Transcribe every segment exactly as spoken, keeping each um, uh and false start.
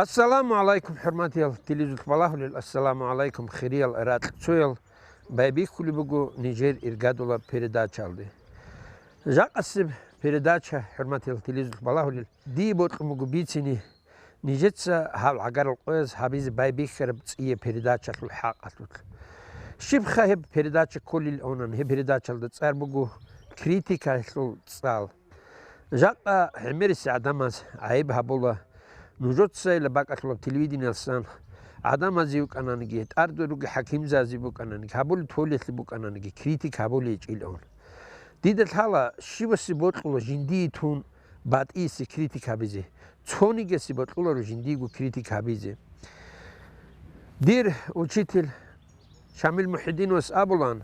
Ассаламу гӀалайкум, хӀурматиял телевизоралъ балагьулел, ассаламу гӀалайкум, хириял ракьцоял, байбихьулеб буго нижер иргадулаб передачаялде. Жакъасеб передача, хӀурматиял телевизоралъ балагьулел, дие бокьун буго бицине нижеца гьаб гӀагарал къояз гьабизе байбихьараб цӀияб передачалъул хӀакъалъулъ. Щибха гьеб передача кколилан, гьеб передачалда цӀар буго «Критикаялъул цӀал». Жакъа гӀемерисел гӀадамаз гӀайиб гьабула, нужецайила бакӀалъулаб телевидениялсан гӀадамазе вукӀананиги, тӀадеги ругел хӀакимзазе букӀананиги, гьабулеб толелъе букӀананиги, критика гьабулей гьечӀилан. Дида лъала, щивасе бокьула жиндие тун батӀиясе критика гьабизе, цонигиясе бокьуларо жиндиего критика гьабизе. Дир учитель Шамил Мухьидиновас абулан,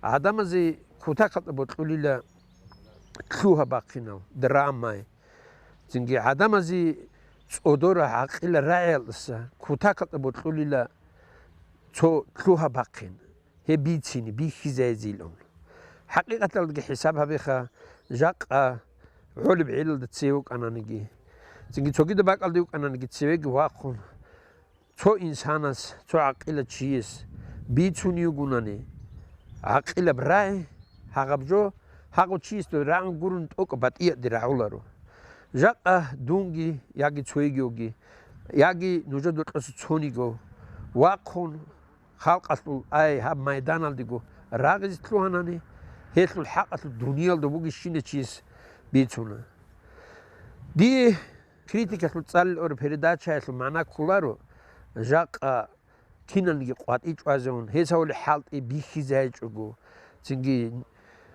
гӀадамазе кутакалда бокьулила лъугьа-бахъинал, драмай. Цинги гӀадамазе цӀодора гӀакъила рагӀиялдаса кутакалда бокьулила цо лъугьа-бахъин, гьеб бицине, бихьизайизилан. ХӀакъикъаталдаги хӀисаб гьабеха, жакъа гӀолеб гӀелалда цеве вукӀананиги, цинги цогидаб бакӀалде вукӀананиги цевеги вахъун, цо инсанас, цо гӀакъила чияс бицун йигунани гӀакъилаб рагӀи, гьагъаб жо, гьагъав чиясда рагӀун гурони тӀокӀаб батӀияб рагӀуларо. Жакъа дунги яги цойгиги, яги нужеда рекъоса цониги вахъун, халкъалъул ай гьаб майданалдего рагъизе лъугьанани, гьелъул хӀакъалъулъ дуниялда бугищинав чияс бицуна. Дие «Критикалъул цӀалил оре» передачаялъул магӀна кколаро, жакъа киналниги къватӀи чӀвазегӀан, гьес гьавулеб хӀалтӀи бихьизайичӀого, цинги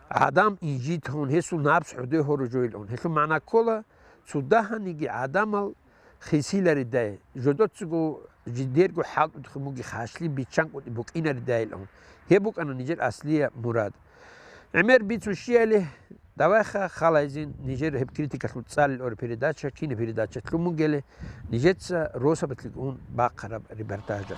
гӀадам инжитун, гьесул напс гӀодой гьоружойилан. Гьелъул магӀна ккола, цо дагьаниги гӀадамал хисиларедай, жодоцаго жидерго хӀалтӀудехун бугеб хашлъи биччанкӀун букӀинаридайилан. Гьеб букӀана нижер аслияб мурад. ГӀемер бицун щвеяли, давайха халайзин нижер гьеб «Критикалъул цӀалил оре» передача, кино передача лъун бугели, нижеца росабалъе ун бахъараб репортажалъ.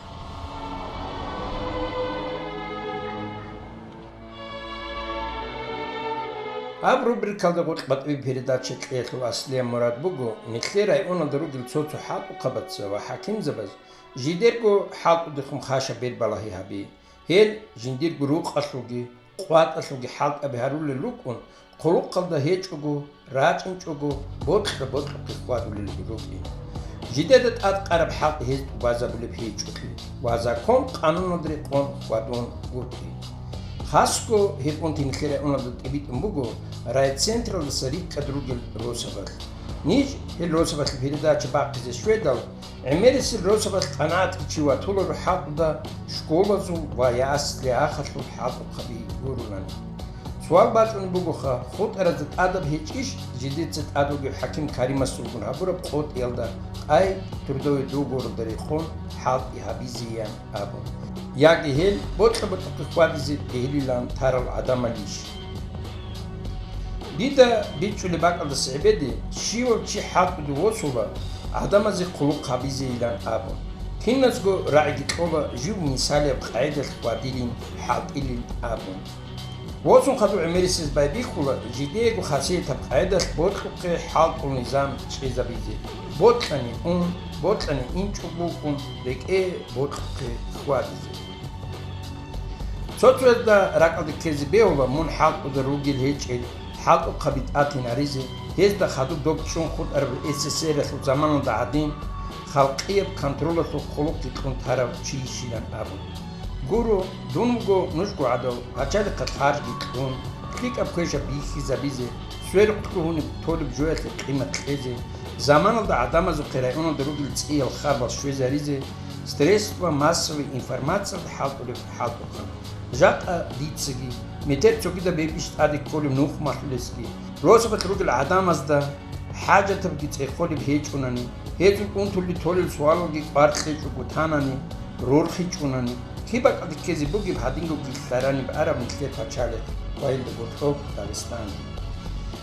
Гьаб рубрикалда гъоркь батӀияб передача кьеялъул аслияб мурад буго, нилъер районалда ругел цо-цо хӀалтӀухъабаца ва хӀакимзабаз жидерго хӀалтӀудехун хашаб бербалагьи гьаби. Гьел жиндирго рукъалъулги къватӀалъулги хӀалтӀаби гьарулел рукӀун, хъулухъалда гьечӀого, рачӀинчӀого, бокьа-бокьухъе хьвадулел рукӀин. Жидеда тӀадкъараб хӀалтӀи гьез тӀубазабулеб гьечӀолъи ва закон-къануналда рекъон хьвадун гурхӀи. Хасго гьеб унти нилъер районалда тӀибитӀун буго райцентралдаса рикӀкӀад ругел росабалъ. Ниж гьел росабалъе передача бахъизе щведал, гӀемерисел росабалъ къанагӀатлъи чи ватуларо хӀалтӀуда школазул ва ясли-ахалъул хӀалтӀухъаби гурунани. Суал бачӀунеб бугоха, хутӀаразда тӀадаб гьечӀищ жидеца тӀад вугев хӀаким Каримасулгун гьабураб къотӀиялда къай трудовой договоралда рекъон хӀалтӀи гьабизеян абун? Яги гьел бокьа-бокьухъе хьвадизе бегьилилан тарал гӀадамалищ? Дида бичӀчӀулеб бакӀалдаса гӀебеде, щивав чи хӀалтӀуде восула, гӀадамазе хъулухъ гьабизейилан абун. Киназго рагӀиги кьола жив мисалияб къагӀидалъ хьвадилин, хӀалтӀилин абун. Восун хадуб гӀемерисез байбихьула жидеего хасиятаб къагӀидалъ бокьухъе хӀалтӀул низам чӀезабизе: бокьани ун, бокьани инчӀого букӀун, рекӀее бокьухъе хьвадизе. Цо-цоязда ракӀалде ккезе бегьула мун хӀалтӀуда ругел-гьечӀел, хӀалтӀухъаби тӀатинаризе, гьезда хадуб доб чӀун хутӀараб СССР-алъул заманалда гӀадин, халкъияб контролалъул хъулухъги кьун тарав чийищилан абун. Гуро, дун вуго нужго гӀадав, пачалихъалъ харжги кьун, лъикӀаб квешаб бихьизабизе, сверухъ лъугьунеб толеб жоялъе къимат кьезе, заманалда гӀадамазухъе районалда ругел цӀиял харбал щвезаризе, средства массовой информациялда хӀалтӀулеб хӀалтӀухъан. Жакъа дицаги, метер цогидаб гьебищ тӀаде кколеб нух малъулесги, росабалъ ругел гӀадамазда хӀажатабги цӀехолеб гьечӀунани, гьезул унтулги толел суалалги кӀвар кьечӀого танани, рорхичӀунани, киб бакӀалде ккезе бугеб гьадинго гилълъараниб араб нилъер пачалихъ ва гьелда гьоркьоб Дагъистан.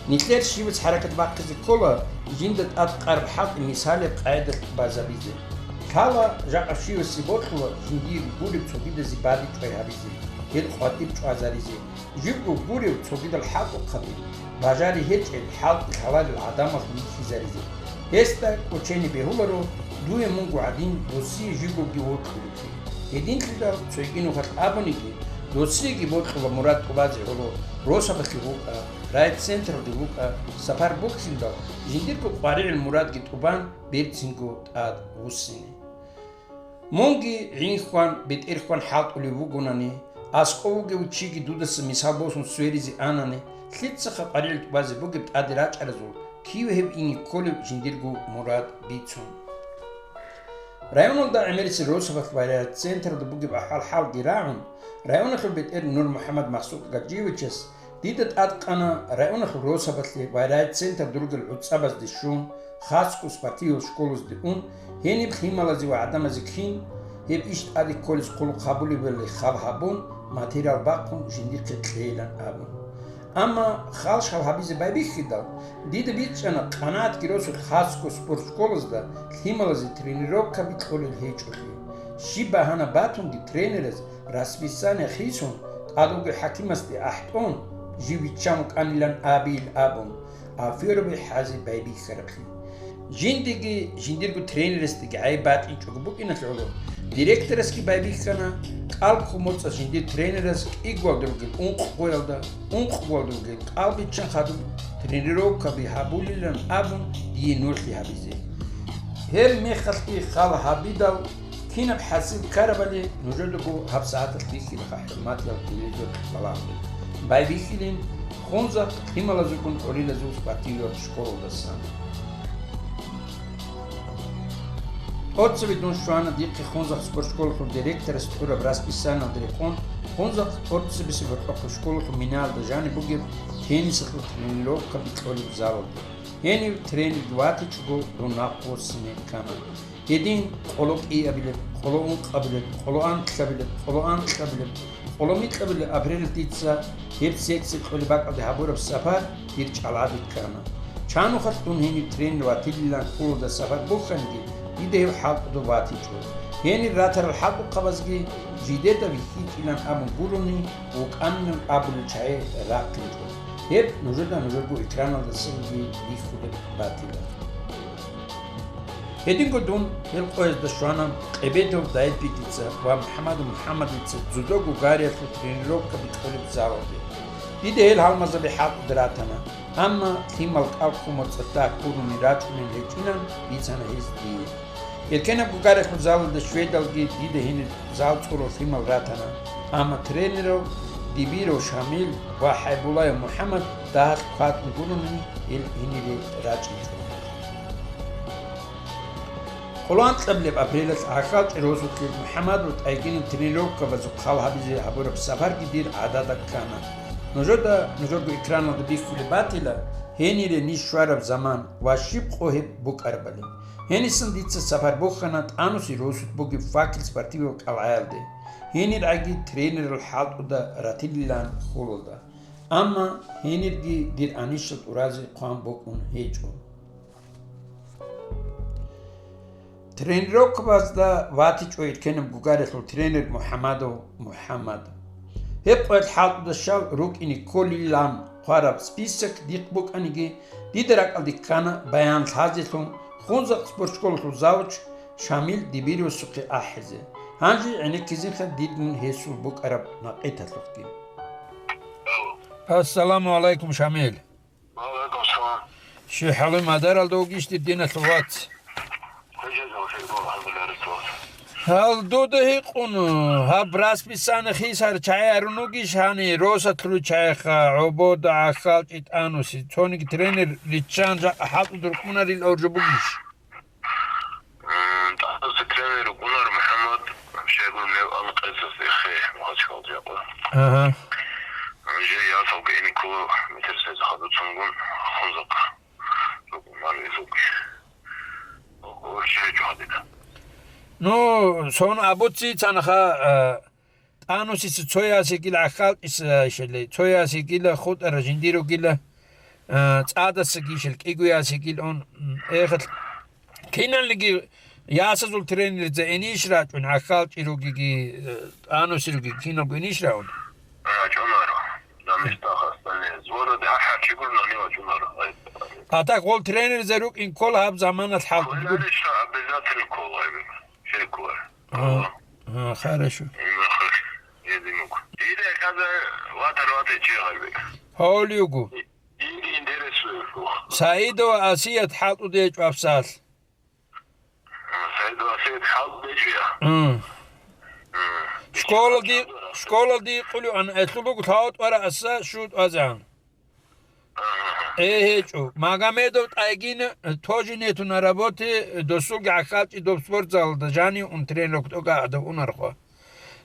Нилъер щивас хӀаракат бахъизе ккола жинда тӀадкъараб хӀалтӀи мисалияб къагӀидалъ базабизе. Лъала жакъа щивасе бокьула жиндие гуреб цогидазе бадибчӀвай гьабизе, гьел къватӀиб чӀвазаризе, живго гурев цогидал хӀалтӀухъаби, бажари гьечӀел хӀалтӀи лъаларел гӀадамал бихьизаризе. Гьесда кӀочене бегьуларо дуе мунго гӀадин досие жибгоги вокьулеблъи. Гьединлъидал цоги нухалъ абуниги, досиеги бокьула мурад тӀубазе гӀоло росабалъе вукӀа, райцентралде вукӀа, сапар бухьиндал жиндирго къваригӀел мурадги тӀубан берцинго тӀад вуссине. Мунги гӀин хьван, бетӀер хьван хӀалтӀулев вугонани, аскӀов вугев чиги дудаса мисал босун сверизе анани, лъицаха къваригӀел тӀубазе бугеб тӀаде рачӀаразул, кив гьев ине кколев жиндирго мурад бицун. Районалда гӀемерисел росабалъ ва райцентралда бугеб ахӀвал-хӀалги рагӀун, районалъул бетӀер Нур-МухӀаммад Махсукъ Гаджиевичас дида тӀадкъана районалъул росабалъе ва райцентралда ругел гӀуцӀабазде щун, хасго спортивал школазде ун, гьениб лъималазе ва гӀадамазе кин гьеб иш тӀаде кколез хъулухъ гьабулебали хал гьабун, материал бахъун жиндихъе кьейилан абун. Амма хал-шал гьабизе байбихьидал, дида бичӀчӀана къанагӀатги росулъ хасго спортшколазда лъималазе тренировкаби кьолел гьечӀолъи. Щиб багьана батунги тренераз расписание хисун, тӀадуги хӀакимасде ахӀтӀун, жив виччан вукӀанилан абейил абун, афераби хӀазе байбихьараблъи. Жиндиги, жиндирго тренерасдеги гӀайиб батӀичӀого букӀиналъ гӀоло, директорасги байбихьана, кӀал ккун моцӀалъ жиндир тренерас кӀигоялда ругел ункъгоялда, ункъгоялда ругел кӀал биччан хадуб тренировкаби гьабулилан абун, дие нугӀлъи гьабизе. Гьеб мехалъги хал гьабидал, кинаб хӀасил ккарабали нужедаго гьабсагӀаталъ бихьилаха, хӀурматиял телевизор балагьулел. Байбихьилин Хунзахъ лъималазулгун гӀолилазул спортивал школалдасан. ТӀоцебе дун щвана дихъе Хунзахъ спортшколалъул директорас тӀураб расписаниялда рекъон, Хунзахъ тӀоцебесеб гьоркьохъеб школалъул минаялда жаниб бугеб теннисалъул тренировкаби кьолеб залалде. Гьенив тренерги ватичӀого дун нахъ вуссине ккана. Гьедин къоло кӀиабилеб, къоло ункъабилеб, къоло анкьабилеб, къоло анкьабилеб, къоло микьабилеб апрелалъ дица гьеб секция кьолеб бакӀалде гьабураб сапар дир чӀалгӀаде ккана. Чанухъалъ дун гьенив тренер ватилилан хъулуда сапар бухьаниги, дида гьев хӀалтӀудав ватичӀо. Гьенир ратарал хӀалтӀухъабазги жидеда вихьичӀилан абун гурони, вукӀанилан абулел чагӀи рахъинчӀо. Гьеб нужеда нужерго экраналдасанги бихьулеб батила. Гьединго дун гьел къоязда щвана Къебедов Дайбидица ва МухӀаммад МухӀаммадица дзюдо гугариялъул тренировка бикьулеб залалде. Дида гьел гьалмагъзаби хӀалтӀуда ратана, амма лъимал кӀал ккун моцӀалъ гурони рачӀунел гьечӀилан бицана гьез дие. Эркенаб гугариялъул залалда щведалги дида гьенир зал цӀурал лъимал ратана, амма тренерал Дибиров Шамил ва ХӀайбулаев МухӀаммад дагьалъ хъватӀун гурони гьел гьенире рачӀинчӀо. Къоло анкьабилеб апрелалъ ГӀахьалчӀи росулъе МухӀаммадов ТӀайгинил тренировкабазухъ хал гьабизе гьабураб сапарги дир гӀадада ккана. Нужеда, нужерго экраналда бихьулеб батила, гьенире ниж щвараб заман ва щиб къо гьеб букӀарабали. Гьенисан дица сапар бухьана ТӀанусил росулъ бугеб «Факел» спортивал кӀалгӀаялде. Гьенир гӀаги тренерал хӀалтӀуда ратилилан хъулулда. Амма гьенирги дир анищал тӀуразе хъван букӀун гьечӀо. Тренировкабазда ватичӀо эркенаб гугарелъул тренер МухӀаммадов МухӀаммад. Гьеб къоялъ хӀалтӀуда щал рукӀине кколилан хъвараб список дихъ букӀаниги, дида ракӀалде ккана баян лъазелъун Хунзахъ спортшколалъул завуч Шамил Дибиревасухъе ахӀизе. Гьанже гӀенеккизинха дидун гьесул букӀараб накъиталъухъги. Ассаламу гӀалайкум, Шамил. Ва гӀалайкум салам. Щи хӀалуй мадаралда вугищ, дир диналъул вац? Гьал дуда гьикъун, гьаб расписание хисар чагӀи гьарун вугищ гьани, росатлъури чагӀиха, ГӀобода, ГӀахьалчӀи, ТӀануси, цониги тренер риччан жакъа хӀалтӀуда рукӀунарил оржо бугищ? М, ТӀануси тренер рукӀунар МухӀаммад, щайгун гьев анкьесас эхе, Мухачкалда якъа. Ага. Жей ясалга инкула метрсез хадуцунгун Хунзахъ рукӀунар изуги. Охо, жей жугьадида. Ну, сон абуцци цанаха, а, ТӀанусица цо ясигил ГӀахьалчӀиса ишалей, цо ясигила хутӀара жиндир ругила, а, цӀадасаги ишал кӀиго ясигил он, м, эхал. Киналниги ясазул тренерза иниш рачӀун, ГӀахьалчӀи ругиги, э, ТӀануси ругиги киналго иниш рагӀун? РачӀунаро. На местах остальные. Звода гьа-, гьачи гур нани вачӀунаро. А так гъол тренерзе рукӀин ккола гьаб заманалъ хӀалтӀулел. Конечно, обязательно ккола гьеб. Все ккола. А, а, хорошо. Имахаш. Единук. Иде хаза ватар ватичи гьабе. Гьавлиугу. Иде интересует. Саидова Асият хӀалтӀуде гьечӀо гьабсагӀат. Саидова Асият хӀалтӀуде гьечӀо, я? М. М. Школалди, школалди къулигӀан, элъул буго лъабатӀ вара аса шуд азан. Э, гьечӀо. Магомедов ТӀайгин тоже нету на работе, досулги гӀахьалчӀи доб спортзалда жанив ун тренерок тӀокӀа гӀадав унарха.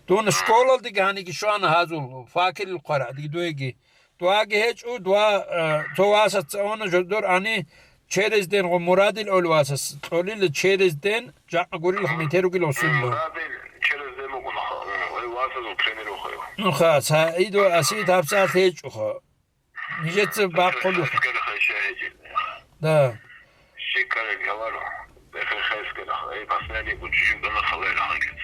Дун школалдеги гьаниги щвана гьазул, факирил хъварагӀдги дуеги. Дуаги гьечӀо, дуа, э, цо васаца уна жодор ани через ден гъо Мурадил оли васас кьолила через ден, жакъа гурил метер ругил осулла. Мурадил через ден мукъунаха, ой, васазул тренер ухайо. Нуха, Саидо Асид гьабсагӀат гьечӀоха. Нижеца бахъулев. Да. Щикарай гаваро. Бехе хескера. Эй, последний учитель гана халай раханкет.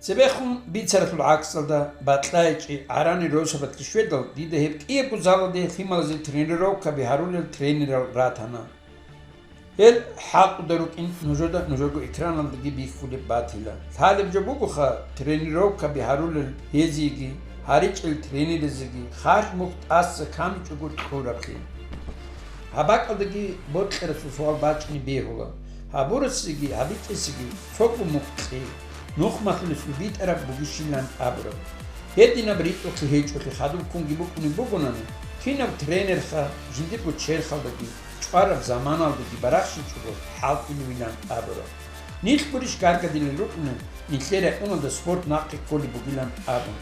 Цебехун бицаралъул гӀаксалда бакьайчӀи гӀарани росабалъе щведал, дида гьеб кӀиябго залалде лъималазе тренировкаби гьарулел тренерал ратана. Гьел хӀалтӀуда рукӀин нужеда нужерго экраналдаги бихьулеб батила. Лъалеб жо бугоха, тренировкаби гьарулел гьезиеги, гьаричӀел тренерзеги харж-мухь тӀаса камичӀого кьураблъи. Гьаб бакӀалдаги бокьарасул суал бачӀине бегьула. Гьабурасеги гьабичӀесеги цого мухь кье, нухмалъулесул битӀараб бугищилан абураб. Гьединаб ритӀухълъи гьечӀолъи хадуб ккунги букӀунеб бугонани, кинаб тренерха жиндирго черхалдаги, чӀвараб заманалдаги барахщичӀого хӀалтӀулевилан абураб. Нилъ гурищ гаргадилел рукӀунел, нилъер районалда спорт нахъе кколеб бугилан абун?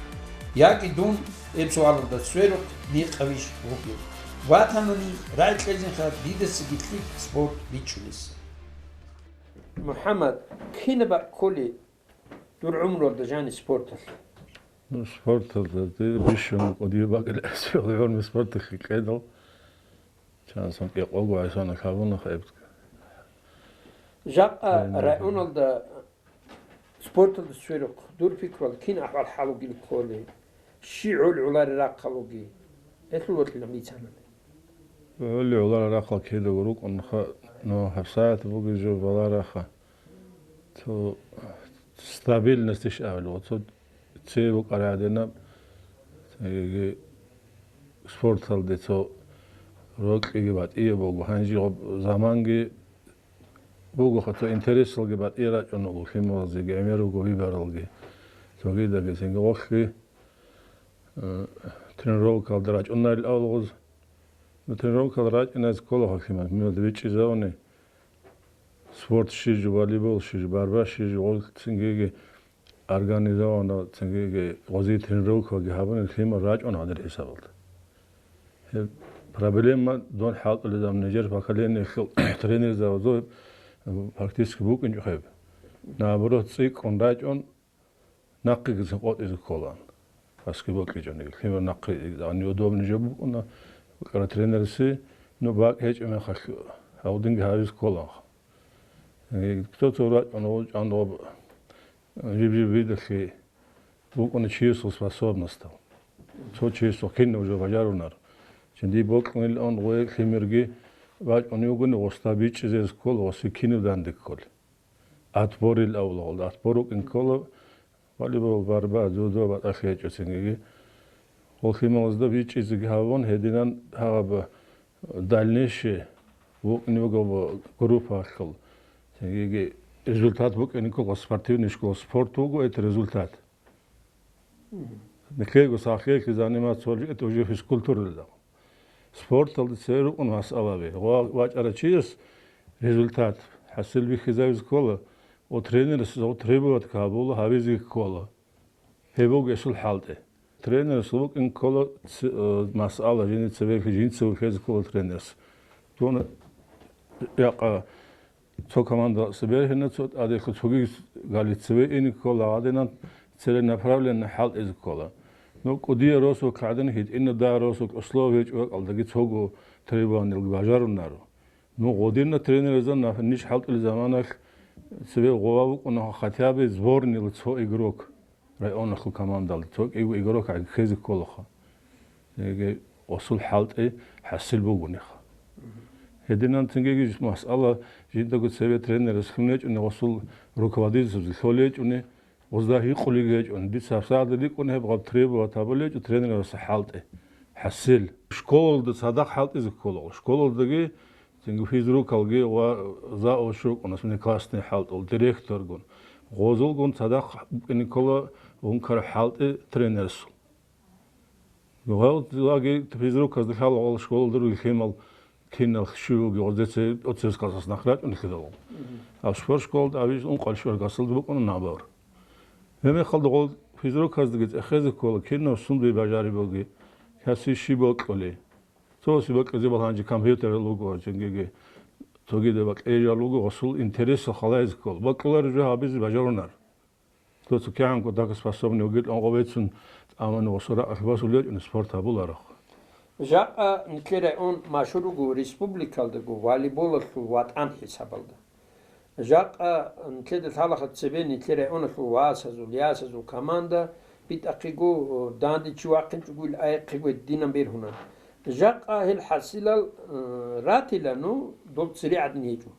Яги дун гьеб суалалда сверухъ мекъавищ вугев? Ватанани рагӀи кьезинха дидасаги лъикӀ спорт бичӀчӀулес. МухӀаммад, кинаб бакӀ кколей дур гӀумруялда жаниб спорталъ? Ну, спорталда, дир бищун кӀудияб бакӀилан гӀумру спорталъе кьедал. Чанасан кӀикъого гӀайсана лъабуна хъеб. Жакъа тренер. Районалда спорталда сверухъ, дур пикруялда кин ахӀвал-хӀал вугил кколей, щи гӀол-гӀоларел рахъал вугей, гьелъул вокьилан бицана. ГӀол-гӀоларел рахъал кидаго рукӀун ха, ну, гьабсагӀат бугеб жо балараха. Цо стабильность иш абилгъу, цо цеве букӀарай гӀадинаб, цинги спорталде цо рокьиги батӀияб буго. Гьанже гъоб заманги бугоха, цо интересалги батӀияб рачӀун буго лъималазеги, гӀемер руго выборалги. Цогидаги цинги гъолъи, э, тренировкалда рачӀунарил авлугъуз. Ну, тренировкал рачӀиназе ккола гъолъимал, мугьал бичӀчӀизавуни. Спорт щижу, волейбол щижу, борьба щижу, гъол цингиги организованно, цингиги гъозие тренировкаги гьабуни, лъимал рачӀун гьадир хӀисабалда. Гьеб проблема дун хӀалтӀулезаб нижер поколениялъул тренерзабазул практически букӀинчӀо гьеб. Наоборот, цӀикӀкӀун рачӀун, нахъегицин къотӀизе кколаан. Баскетбол кьичӀониги, лъимер нахъе неудобный жо букӀуна, букӀара тренерси, ну, бакӀ гьечӀеб мехалъ, гьавдинги гьавизе кколаан. Э, кто-то рачӀун гъов чӀван гъоб, э, жиб-жиб видалъе букӀуна чиясул способностал. Цо чиясул кинаб жо бажарунар. Жиндие бокьунилан гъой лъимерги бачӀунев вугони, гъосда бичӀчӀизе ккола, гъосе кинаб данде кколеб. Отборил авлугъалда. Отбор вукӀин ккола волейбол, борьба, дзюдо, батӀалъи гьечӀо цингиги. Гъол лъималазда бичӀчӀизеги гьабун, гьединан гьаб дальнейший вукӀине вуго группаялъул. Цингиги результат букӀине ккола, спортивный школа, спорт вуго это результат. Нилъего сахлъелъи заниматься гьолъи, это уже физкультуралда. Спорталда цеве рукӀун масъалаби. Ва-, вачӀарав чияс результат хӀасил бихьизавизе ккола, ва тренерас гьав требовать гьабула, гьавизе ккола. Гьеб буго гьесул хӀалтӀи. Тренерас вукӀин ккола ц-, э, масъала, жиндир цебехъи жинца вихьизе ккола тренерас. Дун якъа Цо команда бергьина, цо тӀадехъа цогиги галица веине ккола, гьадинан целенаправленно хӀалтӀизе ккола. Ну, кӀудияв росулъ гӀадин, гьитӀинаб дагьаб росулъ условия гьечӀеб бакӀалдаги цого требованиялги бажарунаро. Ну, гъодинал тренерзабаз ниж хӀалтӀулел заманалъ цебе гъова вукӀуна хотя бы сборныйла цо игрок. Районалъул командалда цо кӀиго игрок гӀеххезе кколаха. Яги гъосул хӀалтӀи хӀасил бугониха. Гьединан цинги масъала жиндаго цеве тренерас лъун гьечӀони, гъосул руководительзаби лъолей гьечӀони, гъозда гьикъулей гьечӀони, дица гьабсагӀатда рикӀкӀуна гьеб гъаб требовать гьабулей гьечӀо тренерасда хӀалтӀи, хӀасил. Школалда цадахъ хӀалтӀизе ккола. Школалдаги цинги физрукалги ва завуч рукӀуна, внеклассный хӀалтӀул, директоргун. Гъозулгун цадахъ букӀине ккола ункар хӀалтӀи тренерасул. Гьавлаги физруказда лъала гъол школалда ругел лъимал кинал щив вугев, гъоздеца оцебсказас нахъ рачӀунелъидал. Гьаб спортшколалда абиз ункъал щвар гасалда букӀуна набар. Гьебмехалда гъол физруказдаги цӀехезе ккола, кинав сунде бажариб буги, касие щиб бокьули. Цоси бокьизе бал гьанже компьютерал руго, жиндиеги цогида бакьежал руго, гъосул интересал халаизе ккола. Бокьуларо жо гьабизе бажарунар. Цо-цо кигӀанго дагоспособный вугел, амма гъобецун тӀаман ва суракъалъ босулел спорт гьабуларо. Жакъа нилъер район машгьур руго республикалдаго волейболалъул ватӀан хӀисабалда. Жакъа нилъеда лъалаха цебе нилъер районалъул васазул, ясазул команда битӀахъего, данде чи вахъинчӀого ил аихъего гьединан бергьуна. Жакъа гьел хӀасилал, э, ратила, ну, дол цере гӀадин гьечӀо.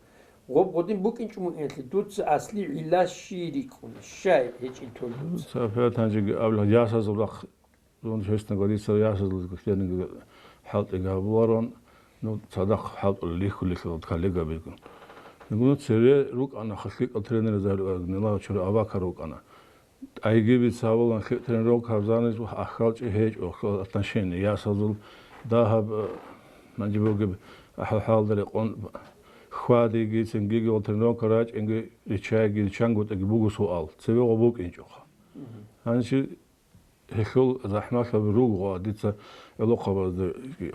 Гъоб гъодин букӀинчӀо мугӀинлъи, дуца асли гӀилла щий рикӀкӀун, щай гьечӀил тол дуца? Сафият гьанжеги абла ясазул рахъ, дун честно говорится, ясазул ккениги хӀалтӀиги гьабуларон, ну, цадахъ хӀалтӀулел лихьулелъул коллегабигун. Дигун цере рукӀана халкъикъал тренер Загьир Гнилавичур Абакар рукӀана. ТӀайги бицабулан, лъикӀ тренировка гьабзанилъ аххалчӀи гьечӀо, отношение, ясазул дагьаб, э, гьанже бугеб ахӀвал-хӀалда рекъон хьвадиги, цингиги ва тренировка рачӀинги, ричайги, ричангутӀиги буго суал, цеве гъо букӀинчӀоха. Гьанже гьелъул захӀмалъаби руго, дица гӀолохъабазда,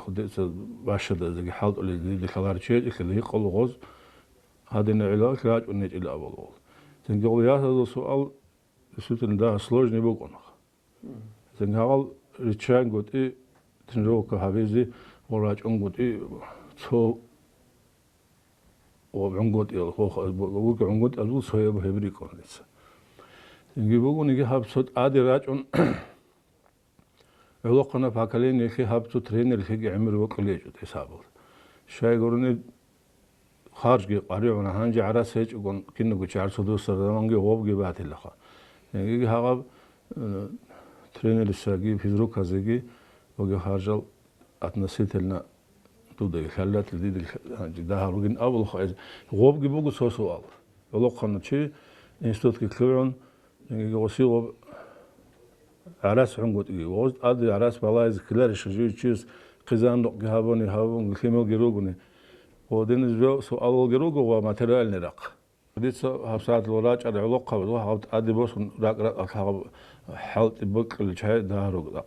дица бащадаздаги хӀалтӀулел дида лъаларчи гьечӀелъул гьикъула гъоз, гьадинаб гӀилалъ рачӀун гьечӀила абула гъол. Цинги гъол ясазул суал, Действительно, да, сложный букӀун. Гьагъал риччангутӀи тренировка гьабизе ва рачӀунгутӀи цо ва гӀунгутӀиял, гӀунгутӀиялъул цояб гьеб рикӀкӀун дица. Цинги бугониги гьаб цо тӀаде рачӀун, гӀолохъанаб поколениялъе гьаб цо тренерлъиги гӀемер вокьулей гьечӀо гьесабалда. Щай гурони, харжги къваригӀуна, гьанже гӀарац гьечӀогон киного чи гӀарцудусар заманги гъобги батилаха. Гьагъаб, э, тренерисаги, физруказеги боги харжал относительно дудаги лъалатил дидил гьанже дагьал ругин абулха, гъобги буго цо суал. ГӀолохъанав чи институтги лъугӀун, гъосие гъоб гӀарац гӀунгутӀиги, гъоз тӀаде гӀарац балагьизе ккеларищ, жив чияс хъизан-рокъги гьабуни, гьабун, лъималги ругони. Гъодинаб жо суалалги руго ва материальный рахъ. Дица гьабсагӀатал рачӀарай гӀолохъабаз ва гьаб тӀаде босун ракӀ-ракӀалъ гьаб хӀалтӀи бокьулел чагӀи дагьаруго.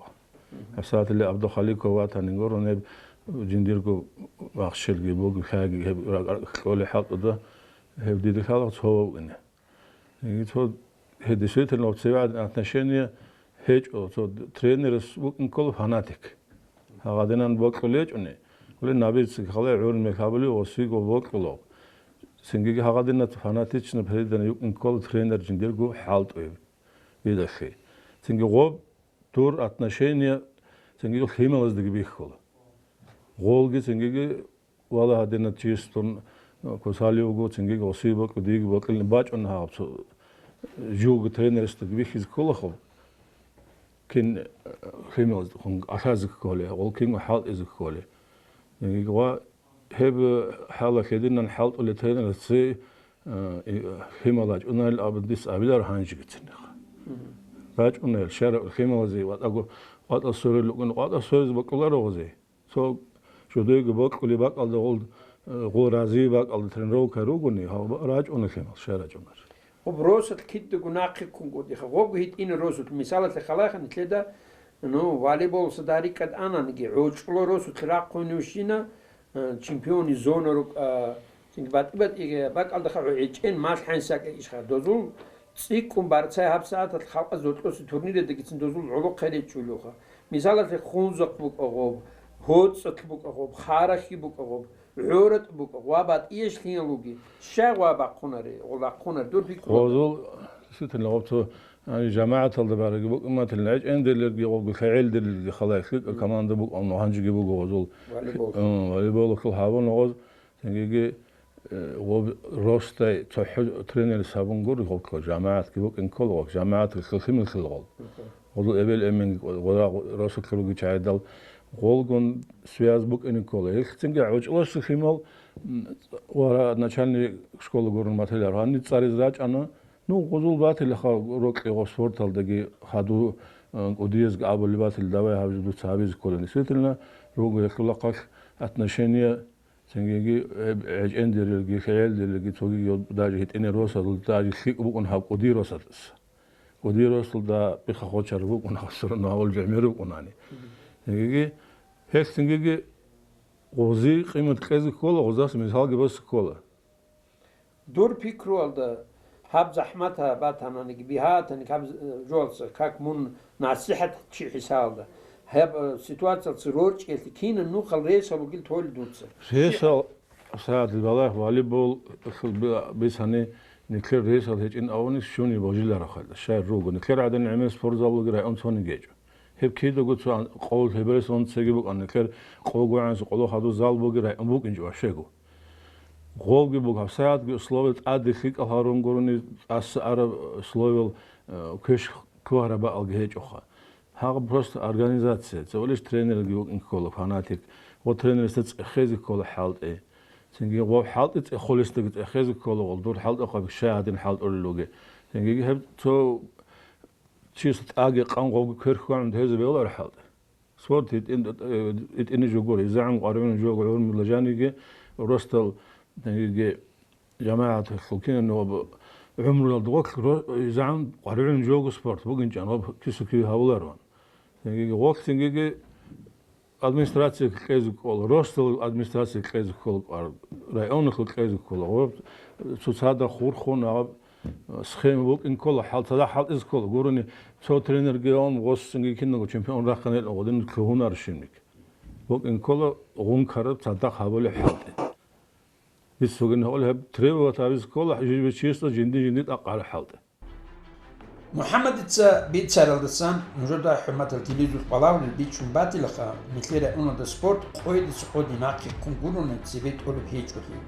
ГьабсагӀаталде ГӀабдухаликов ватани гуро, гьеб жиндирго вахщелги буго, лъаги гьеб ракӀ-ракӀ кьолей хӀалтӀуда, гьеб дида лъала цо вукӀине. Цо, гьеб действительно цеве гӀадин отношение гьечӀо, цо тренерас вукӀин ккола фанатик. Гьагъадинан бокьулей гьечӀони, гьули набицаги халай гӀурмел гьабулев ва сиго бокьулав. Цинги гьагъадинаб фанатичный преданный вукӀин ккола тренер жиндирго хӀалтӀуе видалъе. Цинги гъоб дур отношение цинги лъималаздаги бихьула. Гъолги цинги вала гьадинаб чиясдун кусалев вуго, цинги гъосие бокьу, диги бокьилин бачӀун гьаб цо живго тренерасдаги бихьизе кколахъо, кин лъималаздехун ахазе кколей, гъол кин хӀалтӀизе кколей. Цинги ва гьеб хӀалалъ гьединан хӀалтӀулей тренерас цей, э, и, лъимал рачӀунарел абун дис абилар гьанжегицинха. Мгм. РачӀунел шарагӀул лъималазе ватӀаго къватӀал сорел рукӀун, къватӀал соризе бокьуларо гъозе. Цо жодойги бокьулеб бакӀалда гъол, э, гъол разияб бакӀалда тренировка ругони, гьал рачӀуна лъимал, щай рачӀунар. Гъоб росулъ кидаго нахъе ккунгутӀиха. Гъобго гьитӀина росулъ. Мисалалъе халайха нилъеда, ну, волейболалъа дагьа рикӀкӀад ананиги, гӀочӀула росулъ рахъун вищина, э, чемпиони зона рукӀа, цинги батӀи-батӀи бакӀалдаха гӀечӀен малъ хӀанса кӀекӀищха. Дозул цӀикӀкӀун барцай гьабсагӀаталъ халкъа зокьоси турнирадагицин дозул гӀолохъе речӀчӀулевха. Мисалалъе, Хунзахъ букӀа гъоб, ГьоцӀалъ букӀа гъоб, Харахьи букӀа гъоб, ГӀоратӀ букӀа, ва батӀиялъ лъимал вуги. Щай ва бахъунаре, гъо бахъунар, дур пикру? Гъозул, действительно, гъоб цо, яни, жамагӀаталда бараги букӀун батилин, гӀечӀендилелги, гъобги лъегӀелдилелги халай лъикӀа команда букӀун гьанжеги буго гъозул. Волейбол. М, волейболалъул гьабун гъоз. Цинги, э, гъоб росдай цохӀо тренерис гьабун гури гъолъ, жамагӀатги букӀин ккола гъолъ, жамагӀатги хилхимил хил гъол. Гъолъул эбел-эменги гъора росулъ руги чагӀидал гъолгун связь букӀине ккола. Гьелъ цинги гӀучӀуласе химал, м, вара начальный школа гурун батилар. Гьаниб цӀариз рачӀана, ну, гъозул батилаха рокьи гъо спорталдаги хаду, э, кӀудиязги абулеб батил, давай гьаб жо дуца гьабизе кколин. Действительно, руго гьелъулахъалъ отношение Цинги гьеб гӀечӀендерилги, хӀеялдерилги цоги даже гьитӀине росадул даже лъикӀ букӀун гьаб кӀудир росадаса. КӀудир росулда пихъа хочар букӀун гьаб, все равно гьавал жигьмер букӀунани. Цинги гьелъ цинги гъози къимат кьезе ккола, гъоздаса мисалги босе ккола. Дур пикруялда гьаб захӀмат батананиги, бигьатаниги гьаб жоялца, как мун насихӀатчи хӀисабалда, гьаб, э, ситуациялъе рорчӀиялъе кинаб нухал ресал ругел толи дуца. Ресал, сагӀат балагь, волейбол, бицани, никлер ресал гьечӀин авани, щуни божиларахъалда, щай руго. Никлер гӀадин гӀемер спортзал бугеб район цониги гьечӀо. Гьеб кидаго цо къо-, гьеберес цеги букӀана, никлер къого гӀанасеб къоло хадуб зал бугеб район букӀинчӀо ващего. Гъолги буго, гьабсагӀатги условия тӀаде лъикӀал гьарун гурони, тӀаса араб условиял, э, квеш кквараб бакӀалги гьечӀоха. Гьагъаб просто организация, цевелъ тренерги вукӀин ккола, фанатик, ва тренерасда цӀехезе ккола хӀалтӀи. Цинги гъов хӀалтӀи цӀехолесдаги цӀехезе ккола, гъол дур хӀалтӀухъаби щай гьадин хӀалтӀулел ругел. Цинги гьеб цо чиясда тӀаги къан гъовги кверхьугӀун гьезе бегьуларо хӀалтӀи. Спорт гьитӀин-, гьитӀине жо гуро, изегӀан къваригӀун жо гӀумрула жаниги, росдал, гьанже жамагӀаталъул кинаб гӀумруялда гъорлъ ро-, изегӀан къваригӀун жо гуро спорт, бугинчӀан гъоб кису-киви гьавулароан. Гьанже гъорлъ цинги администрацияги кьезе ккола, росдал администрацияги кьезе ккола кӀвар, районалъул кьезе ккола, гъоб цоцазда хурхун гьаб схема букӀин ккола, хӀал-, цадахъ хӀалтӀизе ккола. Гурони, цо тренерги ун, гъосинги киналго чемпион рахъинел гъодин лъугьунар щибник. БукӀин ккола гъункараб цадахъ гьабулеб хӀалтӀи. Дица цоги гьабулеб гьеб требовать гьабизе ккола, жиб-, чиясда жинди-жинди тӀакъ гьараб хӀалтӀи. МухӀаммадица бицаралдасан нужеда, хӀурматал телевизор балагьулел, бичӀчӀун батилаха, нилъер районалда спорт къойдаса къоди нахъе ккун гурони цебе тӀолеб гьечӀолъи.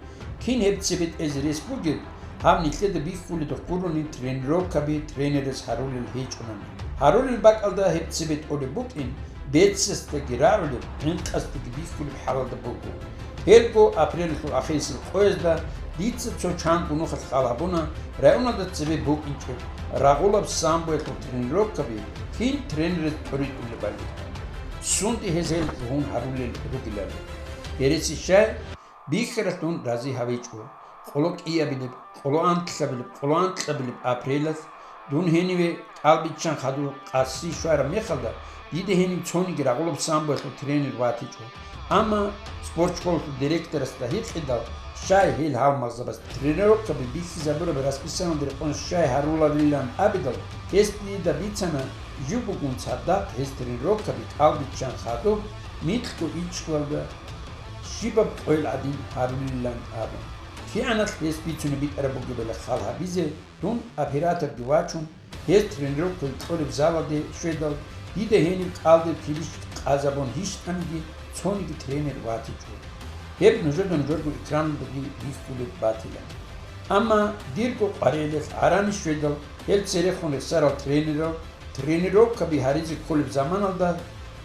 Кин гьеб цебе тӀезе рес бугеб, гьаб нилъеда бихьулеб гурони тренировкаби тренерас гьарулел гьечӀунани. Гьарулел бакӀалда гьеб цебе тӀолеб букӀин, бецасдаги рагӀулеб, гӀинкъасдаги бихьулеб хӀалалда буго. Гьелго апрелалъул ахирисел къоязда дица цо чанго нухалъ хал гьабуна, районалда цебе букӀинчӀеб рагъулаб самбоялъул тренировкаби кин тренераз тӀоритӀулебали, сунде гьез гьел лъугьун гьарулел ругелали. Гьереси щай, бихьаралъ дун рази гьавичӀо. Къоло кӀиабилеб, къоло анлъабилеб, къоло анкьабилеб апрелалъ дун гьениве кӀал биччан хадур къаси щвараб мехалда, дида гьенив цониги рагъулаб самбоялъул тренер ватичӀо. Амма спортшколалъул директорасда гьикъидал, щай гьел гьалмагъзабаз тренировкаби бихьизабураб расписаниялда рекъон щай гьаруларилан абидал, гьес дида бицана, жив бугун цадахъ гьез тренировкаби кӀал биччан хадуб, микьго ичӀчӀулалда щибаб къойил гӀадин гьарулилан абун. КигӀаналъ гьес бицунеб битӀараб бугебали хал гьабизе, дун операторги вачун, гьез тренировкаялъе кьолеб залалде щведал, дида гьениб кӀалдиб килищ къазабун гьищтӀаниги цониги тренер ватичӀо. Гьеб нужеда нужерго экрандаги бихьулеб батила. Амма дирго къваригӀелалъ гӀарани щведал, гьел церехун рехсарал тренерал тренировкаби гьаризе кколеб заманалда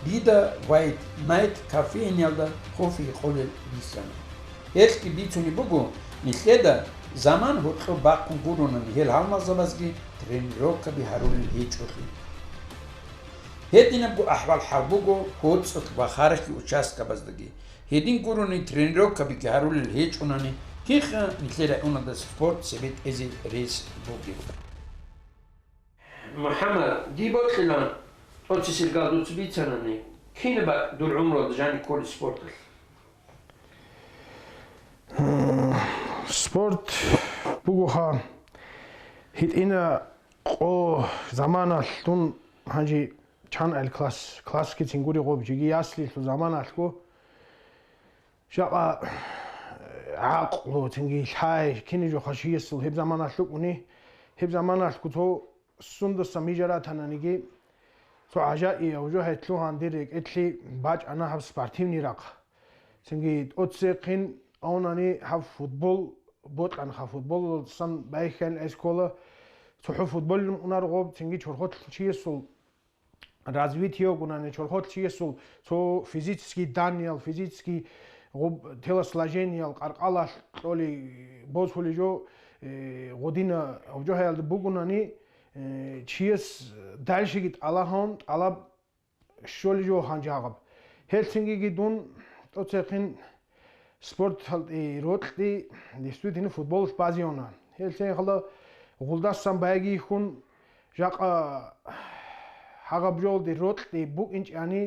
дида White Night кафеиниялда кофе гьекъолел бихьана. Гьелъги бицунеб буго, нилъеда заман гьоркьоб бахъун гуронани гьел гьалмагъзабазги тренировкаби гьарулел гьечӀолъи. Гьединабго ахӀвал-хӀал буго ГьоцӀалъ ва Харахьи участкабаздаги. Гьедин гурони тренировкабиги гьарулел гьечӀунани, кинха нилъер районалда спорт цебетӀезе рес бугеб? МухӀаммад, дие бокьилан, тӀоцесеб гал дуца бицанани, кинаб бакӀ дур гӀумруялда жаниб кколеб спорталъ? Спорт бугоха, гьитӀина къо заманалъ дун гьанже чан ил класс, классги цин гури гъоб, жеги яслилъул заманалъго, жакъа гӀакълу, цинги лъай, кини жоха чиясул гьеб заманалъ рукӀуни, гьеб заманалъго цо сундаса мижаратананиги, цо гӀажаиб жо гьетлъугьан дир рекӀелъе бачӀана гьаб спортивный рахъ. Цинги тӀоцехъин авнани гьаб футбол бокьанха, футболалдасан байхьан эскола цохӀо футболин унар гъоб, цинги чорхолъ чиясул развитие гунани, чорхолъ чиясул цо физический даниял, физический гъоб телосложениел къаркъалалъ кьоли босулей жо, э, гъодина гьобжогьаялда бугунани, э, чияс дальшеги тӀалагьун, тӀалаб щолей жо гьанже гьагъаб. Гьелъ цингиги дун тӀоцехъин спорталъе рокьи, действительно, футболалъ базеюна. Гьелъ цинхъала гъулдасан байги хьун, жакъа гьагъаб жолде рокьи букӀинчӀани,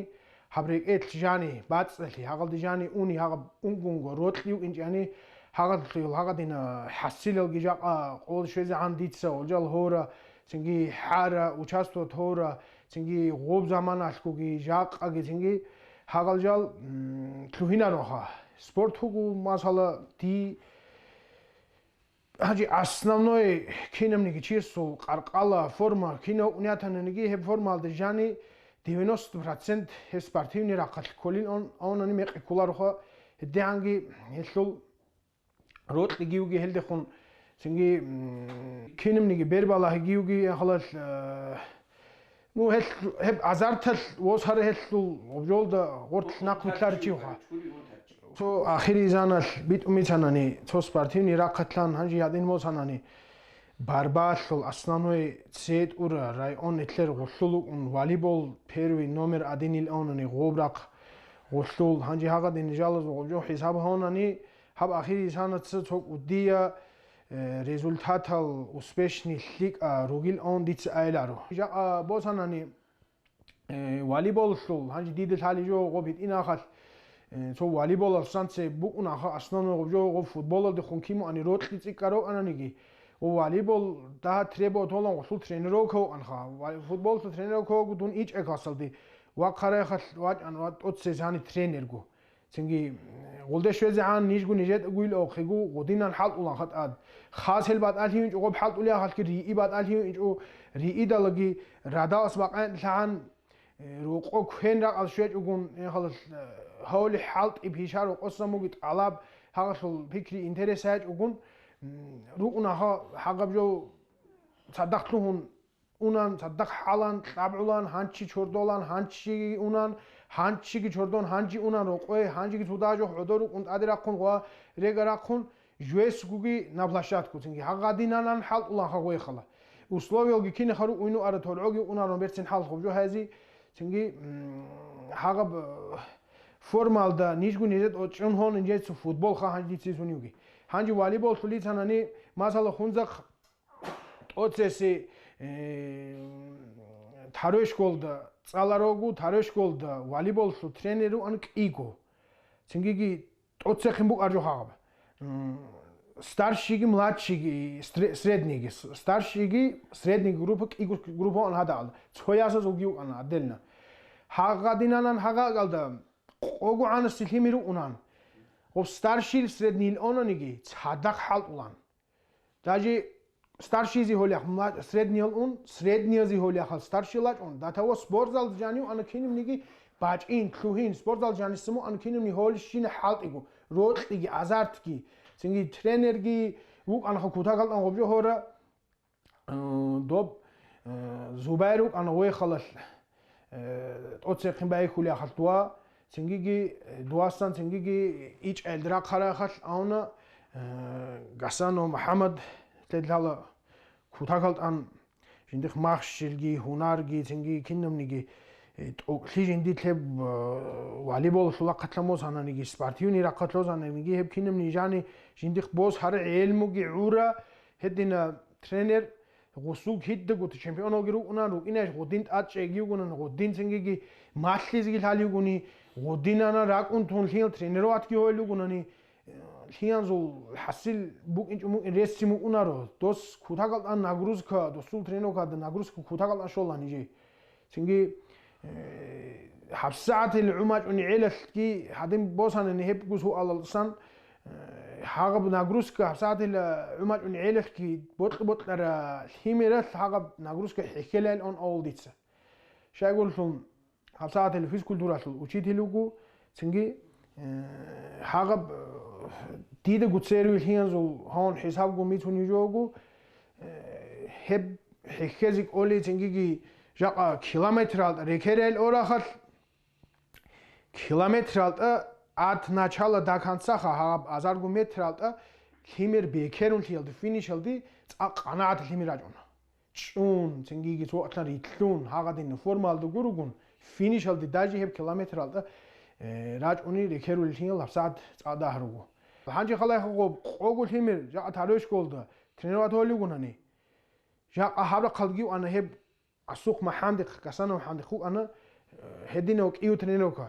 гьаб рекӀелъ жани, бацӀцӀалъи, гьагъалде жани уни, гьагъаб унгунго рокьи вукӀинчӀани, гьагъалъул гьагъадина хӀасилалги жакъа къол щвезегӀан дица гьолжал гьора, цинги хӀара, участвовать гьора, цинги гъоб заманалъгоги, жакъаги, цинги гьагъал жал, м, лъугьинароха. Спорт гьугу, масала, ди гьанже основной кинабниги чиясул къаркъала, форма, кина унятананиги гьеб формалда жани девяносто процент гьеб спортивный рахъалъ кколин он, онани мекъи кколароха, гьедигьанги гьелъул рокьи гивги гьелдехун, цинги, м, кинабниги бербалагьи гивги яхалал, э, ну, гьел, гьеб азарталъ восара гьелъул гъобжолда гъортлъ нахъвилълъаричи вуха. Цо ахиризаналъ битӀумицанани, цо спортивный рахъалъан гьанже гьадин босанани, Барбалъул основной цетӀура район нилъер гъуллъул вукӀун, волейбол первый номер один ил авнани гъоб рахъ гъуллъул. Гьанже гьагъадин жалазул гъулжо хӀисаб гьавнани, гьаб ахирисанаца цо кӀудия, э, результатал успешный лъикӀа ругил авун дица айиларо. Жакъа босанани, э, волейболлъул, гьанже дида лъали жо гъоб гьитӀинахъалъ, э, цо волейболал станция букӀун аха, основной гъоб жо гъоб футболалдехун кимуани рокьи цӀикӀкӀа рокӀананиги, ва волейбол дагьа требовать гьолан гъулъул тренировка вукӀанха. Ва футболлъул тренировка вуго дун ичӀай классалде, ва хъарайхалъ вачӀан ва тӀоцесани тренерго. Цинги, гъулде щвезегӀан нижгу нижетӀа гуйилавхъего гъудинан хӀалтӀуланха тӀад. Хасел батӀалъи винчӀо гъоб хӀалтӀулиахалъги риъи батӀалъи винчӀо, риъидалаги радалас бакъаялъагӀан, э, рокъо квен ракъал щвечӀогун, яхалал, э, гьавли хӀалтӀи пиша рокъосан буги тӀалаб, гьагъалъул пикри интерес гьечӀогун, м, рукӀунаха гьагъаб жо цадахълъугьун, унан, цадахъ хӀалан, кьабгӀулан, гьанчи чордолан, гьанчиги унан, гьанчиги чордон, гьанжи унан рокъое, гьанжиги цо дажухъ гӀодор рукӀун тӀаде рахъун ва рега рахъун, жугьесгуги на площадку цинги гьагъадинанан хӀалтӀулан хагъуехала. Условиялги кинеха рукӀуйну ара торгӀоги унарун берцин хӀал хъубжу хӀези, цинги, м, гьагъаб, э, формалда нижгу нижет очӀун гьон инжецу футбол ха гьанждицизун юги. Гьанжи волейбол лъулицанани, масала, хунзахъ ТӀоцеси, э, Тарешголда цӀаларогу, Тарешголда волейболлъу тренер руан кӀиго. Цингиги тӀоцехъин букӀар жо гьагъаб. М, старшийги, младшийги, стре-, среднийги, с-, старшийги, средний группа, кӀиго группа ан гьадагӀалда. Цоясаз уги вукӀана отдельно. Гьагъадинанан гьагъа акӀалда къого гӀанаси лъими руунан. Гъоб старший, средний онаниги цадахъ хӀалтӀулан. Даже старшийзи гьолях мла-, средниял ун, средниязи гьоляхал старший лачӀун, до того спортзал жанив ана кинимниги бачӀин, лъугьин, спортзал жанисаму ана кинимни гьолищина хӀалтӀиго, рокьиги, азартги, цинги тренерги вукӀанха кутакал ан гъобжо гьора, э, доб, э, Зубайр вукӀана вехалалъ, э, тӀоцехъин байхьулей ахалъ дуа, цингиги, э, дуасан цингиги ичӀел рахъарахалъ авна, э, Гасанов МухӀаммад лъедлъала кутакал тӀан жиндихъ махщелги, гьунарги, цинги кинабниги, э, тӀокӀлъи жинди лъеб, э, волейболлъула хъатламо сананиги, спортивный рахъалъо сананиги, гьеб кинабни жани жиндихъ бос гьаре гӀелмуги гӀура, гьедина тренер, Гъусул кидаго чемпионалги рукӀунан, рукӀинай гъудин тӀад чӀеги вугунан, гъудин цингиги малъизеги лъалигуни, гъудинана ракӀун тун лъил тренироватги гьойл вугунани, лъиянзул хӀасил букӀинчӀо мукӀин ресси мукӀунаро, дос кутакал тӀан нагрузка, досул тренировкада нагрузка кутакал тӀан щолан иже. Цинги, э, гьабсагӀатил гӀумачӀун гӀелалъги гьадин босанани гьеб гусу алалсан, э, гьагъаб нагрузка гьабсагӀатил гӀумачӀун гӀелалъги бокьа-бокьара лъимералъ гьагъаб нагрузка хӀехьелайил он авул дица. Щайгурелъул гьабсагӀатил физкультуралъул учитель вуго, цинги, Э, гьагъаб, э, дида гуцеруе лъиязул гьавун хӀисабго мицун йижого, э, гьеб хӀехьезе кӀолей цингиги жакъа километралда рекерел орахалъ, километралда от начала до концаха гьаб азарго метралда лъимер бекерун лъиялда финишалде цӀакъ къанагӀат лъимер рачӀуна. ЧӀун, цингиги цо вакьлъан рилълъун, гьагъадин формалда гуругун, финишалде даже гьеб километралда, э, рачӀуни рекерулел гьел гьабсагӀат цӀакъ дагь руго. Гьанже халайха гъоб къого лъимер жакъа тарой школда тренировать гьолигунани. Жакъа гьаб рахъалдги вана гьеб Асухъ МахӀамдихъ, Гасанов МахӀамдихъ вукӀана, э, гьединав кӀиго тренировка,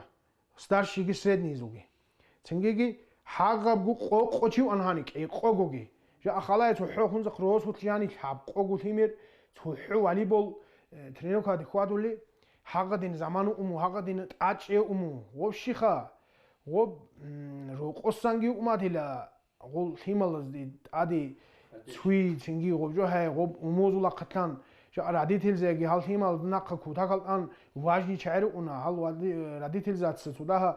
старшийги среднийзулги. Цингиги гьагъабго къо-, къо чи ван гьани, кӀи-, къогоги. Жа ахалай цохӀо хунзахъ росулъ жани лъаб къого лъимер, цохӀо волейбол, э, тренировкаде хьвадули, гьагъадин заману уму, гьагъадин тӀачӀе уму, вовщиха, гъоб, м, рокъосанги умадила, гъол лъималазде тӀаде цуй цинги гъоб жо гьай гъоб умузулахъатлъан, жа родительзеги гьал лъимал нахъа кутакал тӀан важни чагӀи рукӀуна, гьал вади-, родительзаца цо дагьа,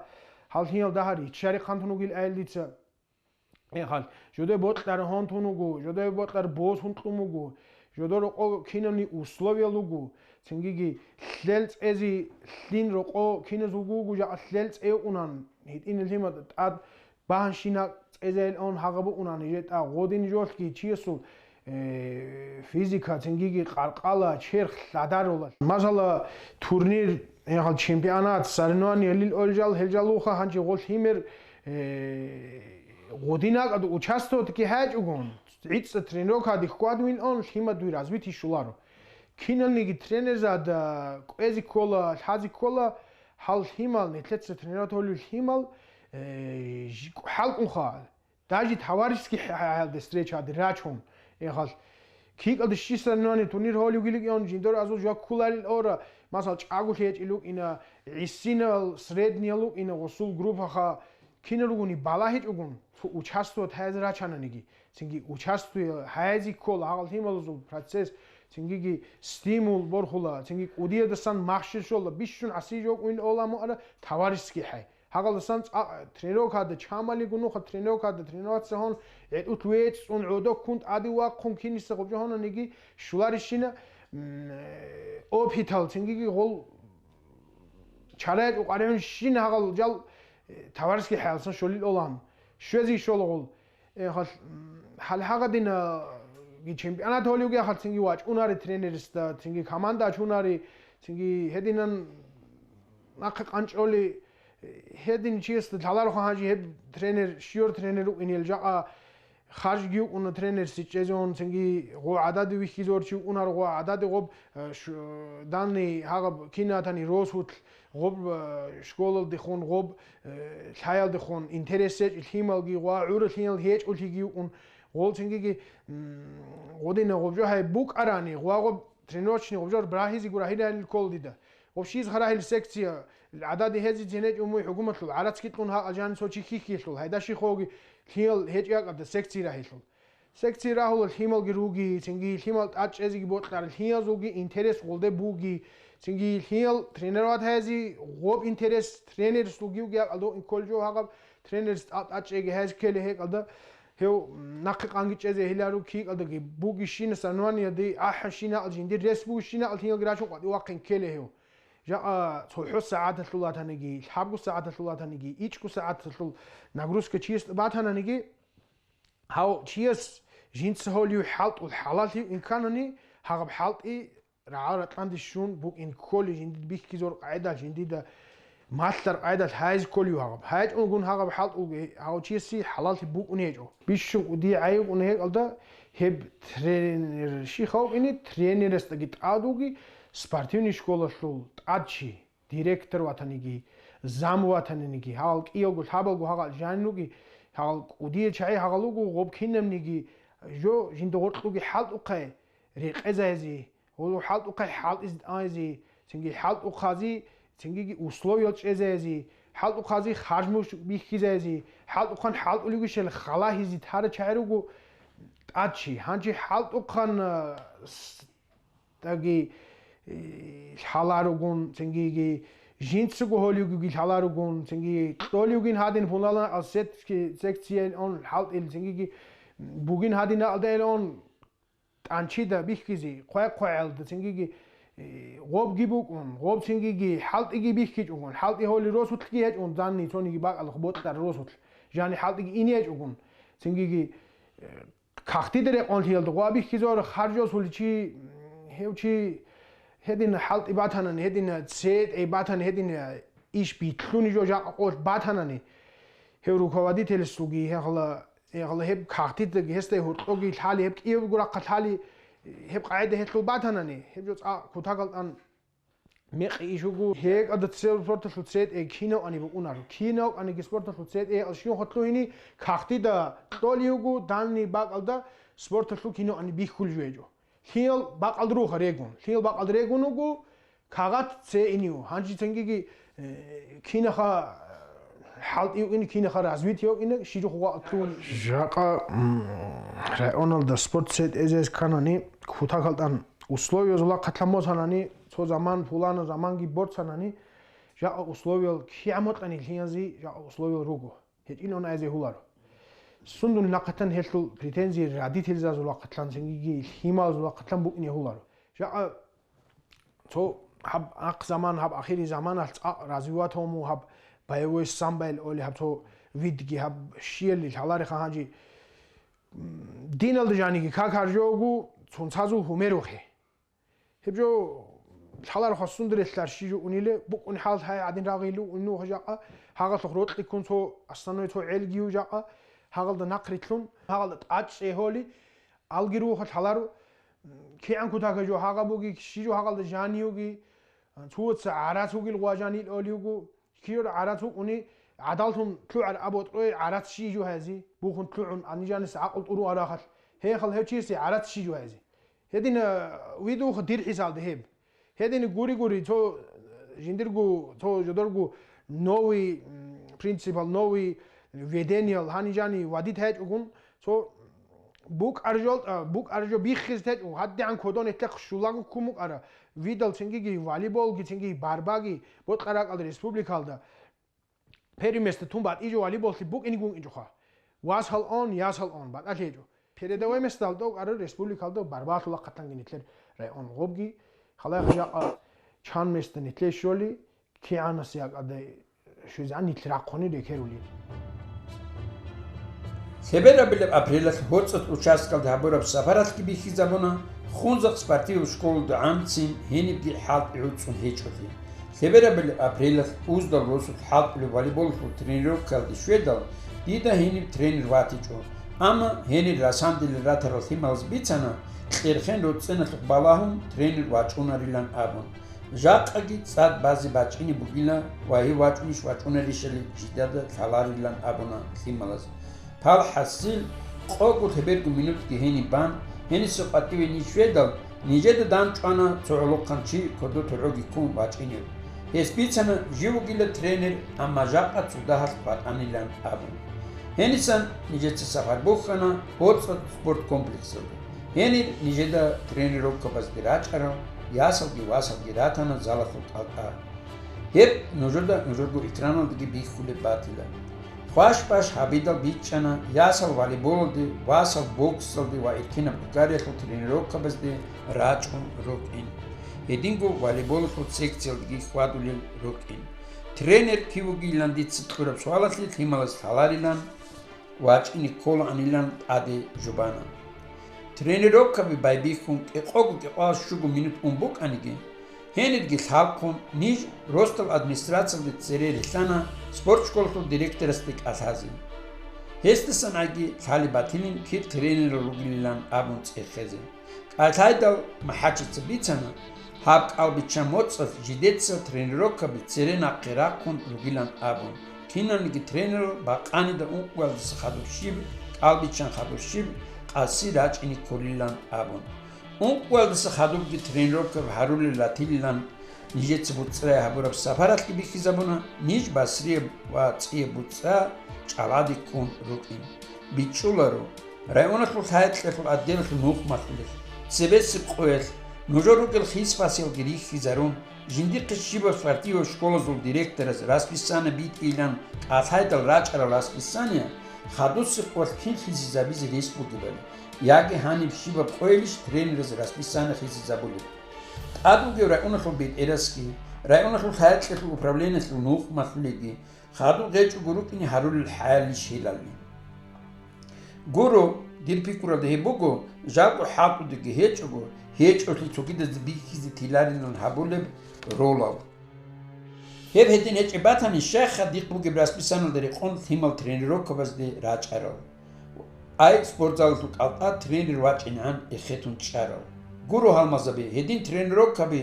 гьал лъимал дагьа риччари хъантун вугил аялдица. Эхал, жодой бокьар гьонтун вуго, жодой бокьар босун кьун вуго, жодор рокъо кинани условия луго, цингиги лъел цӀези лъин рокъо киназ вуго вуго, жа лъел цӀе унан, гьитӀинал лъимал тӀад Багьанщина цӀезайилан гьагъаб букӀуна нижетӀа гъодин жолъги чиясул, э, физика, цингиги къаркъала, черх лъадарула. Масала, турнир, яхал чемпионат, соревнованиялил олжал, гьелжалуха гьанчи гъолъ гьимер, э, гъодин акӀад участвоватьги гьачӀугун, гӀицӀа тренировка дихквадвилан лъимадуй развитие щуларо. Киналниги тренерзада кӀвезе ккола, лъазе ккола, гьал лъимал, нилъеца тренировать гьолев лъимал, э, жи-, хӀалкӀунха, даже товарищеский хӀа-, хӀалде встречаде рачун, эхалъ. КикӀалде щиса нуани турнир гьолев гилигион, жиндор азул жо ккуларил ора, масал, чӀаголъи гьечӀел вукӀина, гӀисинал, средниял вукӀина, гъусул группаха, кинал ругони балагьичӀогун, цо участвовать гьаязе рачананиги, цинги участвуя гьаязе ккола гьагъал лъималазул процесс, цингиги стимул борхула, цинги кӀудиядасан махщел щола, бищун гӀаси жо вукӀин ола муара товарищеский хӀай. Гьагъалдасан цӀа-, тренировкада чамали гунуха, тренировкада тренироваться гьон, гӀетӀут вецӀцӀун, гӀодоккун, тӀаде вахъун, киниса гъубжа гьонаниги щуларищина, м, э, опытал, цингиги гъол чарай укъаригӀун щин гьагъал жал, э, товарищеский хӀалсан щолил олан. Щвезе щолагъул. Э, хал-, м, хал гьагъадина, э, чемпионат гьолевги ахал цинги вачӀунари тренериста, цинги команда ачунари, цинги гьединан нахъе къанчӀоли, э, гьедин чиясда лъалароха гьанжи гьеб тренер, щиор тренер вукӀинел жакъа харжги вукӀуна тренер сичӀезеун, цинги гъо гӀададе вихьизор чи вукӀунар гъо гӀададе гъоб, э, ш-, данный гьагъаб кинатани росулъ гъоб, э, школалдехун гъоб, э, лъаялдехун интерес гьечӀ лъималги гъо гӀуралъинал гьечӀулъиги вукӀун, гъол цингиги, м, гъодина гъоб жо гьай букӀарани, гъо гъоб тренировочный гъоб жо рагьизе гура гьирайил ккола дида. Гъоб щиз гьарагьил секция, гӀададе гьезизе гьечӀо муй хӀукуматлъул, гӀарацги кьун гьа алжани цо чи хьихьелъул, гьайда щихъоги лъиял гьечӀ якӀалда секция рагьилъул. Секция рагьула лъималги руги, цинги лъимал тӀад чӀезеги бокьар, лъиязулги интерес гъолде буги, цинги лъиял тренировать гьази гъоб интерес тренерс лугивги якӀалда инккол жо гьагъаб тренерс тӀад тӀад чӀеги гьез ккеле гьекӀалда гьев нахъе къанги чӀезе гьилару кикӀалдаги буги щинас анваниялде ахӀа щинал жиндир рес буги щинал лъиялги рачун къватӀи вахъин ккеле гьев. Жакъа цохӀо сагӀаталъул ватаниги, лъабго сагӀаталъул ватаниги, ичӀго сагӀаталъул нагрузка чияс батананиги, гьав чияс жинца гьолив хӀалтӀул хӀалалъив инканани, гьагъаб хӀалтӀи рагӀал-ракьанде щун букӀин кколи, жиндид бихьизор къайдал, жиндида малъар къайдал гьайз кколив гьагъаб. ГьайчӀунгун гьагъаб хӀалтӀулги гьав чиясе хӀалалъи букӀун гьечӀо. Бищун кӀудияй гӀайикъун гьекӀалда гьеб тренер щихъ вукӀине, тренерасдаги тӀадуги спортивный школалъул тӀадчи. Директор ватаниги, зам ватаниги, гьал кӀиялго лъабалго гьагъал жанируги, гьал кӀудиял чагӀи гьагъалуго гъоб кинабниги жо жинда гъоркьуги хӀалтӀухъай рекъезайзи, гъоло хӀалтӀухъай хӀалтӀизе тӀайзи, цинги хӀалтӀухъази, цингиги условиял чӀезайзи, хӀалтӀухъази харжмуш бихьизайзи, хӀалтӀухъан хӀалтӀулигушел халагьизи тара чагӀи руго тӀадчи. Гьанчи хӀалтӀухъан, а, с-, Таги, э, лъаларугун, цингиги Жинцаго гьолевгиги лъаларугун, цинги кьолевгин гьадин пулалан ал сетки-, секцияйилан хӀалтӀил, цингиги бугин гьадин алдаилан тӀанчида бихьизе, хъвай-хъвагӀалда, цингиги, э, гъобги букӀун, гъоб цингиги хӀалтӀиги бихьичӀугун, хӀалтӀи гьоли росулъги гьечӀун, данни цониги бакӀалда бокьараб росулъ, жани хӀалтӀиги ине гьечӀугун, цингиги, э, кагътида рекъон лъиялда гъва бихьизор харжосуличи, гьев чи гьедин хӀалтӀи батанани, гьедин цетӀей батани, гьедин иш битлъуни жо жакъа къолъ батанани, гьев руководительсулги гьегъла, гьегъла гьеб кагътидаги гьесда гьоркьоги лъали, гьеб кӀиябго рахъа лъали, гьеб къагӀида гьелъул батанани, гьеб жо цӀакъ кутакалдан мекъи иш вуго, гьекъада цел спорталъул цетӀе кинав ани букӀунаро. Кинав аниги спорталъул цетӀе гьал щинхъа лъугьине кагътида кьолев вуго, данни бакӀалда спорталъул кинав ани бихьулев гьечӀо. Лъиял бакӀалда руха регун. Лъиял бакӀалда регун вуго, кагъат це инив. Гьанже цинги, э, кинаха, э, хӀалтӀи вукӀине, кинаха развитие вукӀине, щижухъ вакъ лъугьун. Жакъа, м, районалда спорт цетӀезе канани, кутакалдан условиязула хъатламо санани, цо заман, пулана заманги борцанани, жакъа условиял кигӀан бокьани лъиянзи жакъа условиял руго. ГьечӀин унайзе гьуларо. Сундул нахъатан гьелъул претензии родительзазул вахъатлъан, цинги лъималазул вахъатлъан букӀине гьуларо. Жакъа цо гьаб ахъ заман, гьаб ахири заманалъ цӀакъ развиватому гьаб боевой самбоял оли гьаб цо видги гьаб щиялил гьалариха гьанжи, м, диналда жаниги как гьаржогу цунцазул гьумерухъе. Гьеб жо лъаларо хасунда релълъарщи жо униле, букӀун хӀал гьай гӀадин рагъил унуха жакъа, гьагъалъухъ рокьиккун цо основной цо гӀелгию жакъа, гьагъалда нахърилълъун, гьагъалда тӀачӀчӀей гьоли, алги руха лъаларо, кигӀан кутака жо гьагъа буги, щи жо гьагъалда жаниюги, цуца гӀарац вугил гъважанил олиугу, Киро гӀарац вукӀуни, гӀадаллъун лъугӀар абу тӀой гӀарац щижу гьази, бухун лъугӀун, анижанис гӀакъул тӀуру арахалъ, гьехал гьев чиясе гӀарац щижу гьази. Гьедин, э, видуха дир хӀисалда гьеб. Гьедин гури-гури, цо, э, жиндиргу, цо жодоргу новый, м, принципал, новый ведениял гьанижани вадид гьечӀогун, цо букӀар жолтӀа, букӀар жо биххизе течӀо, гьадигӀан кодон гьетлъехъ щулаго ккун букӀара, видал цинги волейболги, цинги борьбаги, бокьараб ракӀалда республикалда первое место тун батӀизе волейболлъи букӀинигун инчӀоха. Васал он, ясал он, батӀалъи гьечӀо. Передовое месталда вукӀара республикалда борьбалъул хъатанги нилъер район гъобги, халай жакъа чан место нилъе щоли, кигӀанас якӀалда щвезегӀан нилъ рахъуни рекерулел. Лъеберабилеб апрелалъ ГьоцӀалъ участкалда гьабураб сапаралъги бихьизабуна Хунзахъ спортиваб школалда гӀанцин гьенибги хӀалтӀи гӀуцӀун гьечӀолъи. Лъеберабилеб апрелалъ уздал росулъ хӀалтӀулеб волейболалъул тренировкаялде щведал, дида гьениб тренер ватичӀо, амма гьенир расандилел ратарал лъималаз бицана, кьерхен роцӀцӀеналъухъ балагьун тренер вачӀунарилан абун. Жакъаги цӀад базе бачӀине бугила ва гьев вачӀунищ вачӀунарищали жидеда лъаларилан абуна лъималаз. ПалхӀасил, къого лъеберго минутги гьениб бан, гьениса къватӀиве ниж щведал, нижеда дандчӀвана цо гӀолохъанчи кодо-тогӀоги ккун вачӀинев. Гьес бицана жив вугила тренер, амма жакъа цо дагьалъ ватӀанилан абун. Гьенисан нижеца сапар бухьана ГьоцӀалъ спорткомплексалда. Гьенир нижеда тренировкабазги рачӀарал, ясалги васалги ратана залалъул тӀалтӀа. Гьеб нужеда нужерго экраналдаги бихьулеб батила. Хваш-баш гьабидал бичӀчӀана ясал волейболалде, васал боксалде ва эркенаб гугариялъул тренировкабазде рачӀун рукӀин. Гьединго волейболалъул секциялдаги хьвадулел рукӀин. Тренер кив вугилан дица кьураб суалалъе лъималаз лъаларилан, вачӀине кколаанилан тӀаде жубана. Тренировкаби байбихьун кӀикъого-кӀикъоялда щуго минут ун букӀаниги, гьенирги лъалхъун, ниж росдал администрациялде цере рилълъана спортшколалъул директорасде кӀалъазе. Гьесдасан гӀаги лъалеб батилин кир тренерал ругилилан абун цӀехезе. КӀалъайдал МахӀачица бицана, гьаб кӀалбиччан моцӀалъ жидеца тренировкаби цере нахъе рахъун ругилан абун, киналниги тренерал бакъанида ункъгоялдаса хадуб щиб, кӀалбиччан хадуб щиб, къаси рачӀине кколилан абун. Ункъгоялдаса хадубги тренировкаби гьарулел ратилилан нижеца БуцӀрае гьабураб сапаралъги бихьизабуна, ниж Басрияб ва ЦӀияб БуцӀра чӀаладе ккун рукӀин. БичӀчӀуларо, районалъул гьайкьалъул отделалъул нухмалъулелъ, цебесеб къоялъ, Нужер ругел хисбасиялги рихьизарун, жиндихъе щибаб спортиваб школазул директораз расписание битӀейилан кӀалъайдал рачӀарал расписание хадусеб къоялъ кин хисизабизе рес бугебали, яги гьаниб щибаб къоялищ тренераз расписание хисизабулеб. ТӀад вугев районалъул бетӀерасги, районалъул лъаякьалъул управлениялъул нухмалъулеги, хадуб гьечӀого рукӀине гьарулел хӀалищ гьелалли. Гуро, дир пикруялда гьеб буго, жалго хӀалтӀудеги гьечӀого, гьечӀолъи цогидазда бихьизе тиларилан гьабулеб ролал. Гьеб гьедин гьечӀеб батани, щайха дихъ бугеб расписаниялда рекъон лъимал тренировкабазде рачӀарал. Ай спортзалалъул кӀалтӀа тренер вачӀинегӀан эхетун чӀарал. Гуро, гьалмагъзаби, гьедин тренировкаби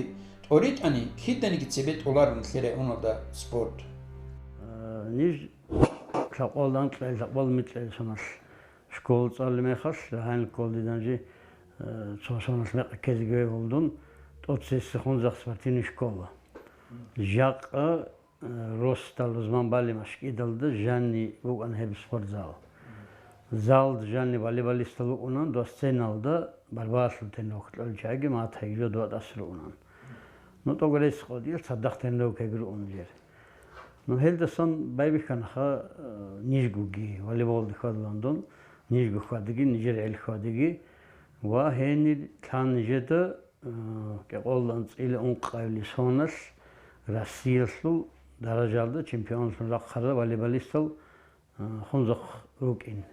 тӀоритӀани, киданиги цебе тӀоларо нилъер районалда спорт. Э, ниж лъабкъоялда анкьил, лъабкъоялда микьил соналъ школа цӀалулеб мехалъ, гьанкъолдиданжи, э, цо соналъ мекъи ккезеги вегьулдун, тӀоцесихун захъ спортивный школа. Жакъа Э, росдал рузман балеб машкӀидалда жанни букӀана гьеб спортзал. Залда жанни волейболистал рукӀунан, дос сценалда барбалъул тренировка кьолел чагӀиги матайги жо дуа тӀаса рукӀунан. Ну, тӀогорес къодил цадахъ тренировкаги рукӀун жер. Ну, гьелдасан байбихьанаха, э, нижгоги, волейболалде хьвадулан дун, нижго хьвадиги, нижер гӀел хьвадиги ва гьенир лъан нижеда Э, кӀикъоялда анцӀила ункъабилеб соналъ Россиялъул даражалда чемпионлъун рахъарал волейболистал, э, хунзахъ рукӀин.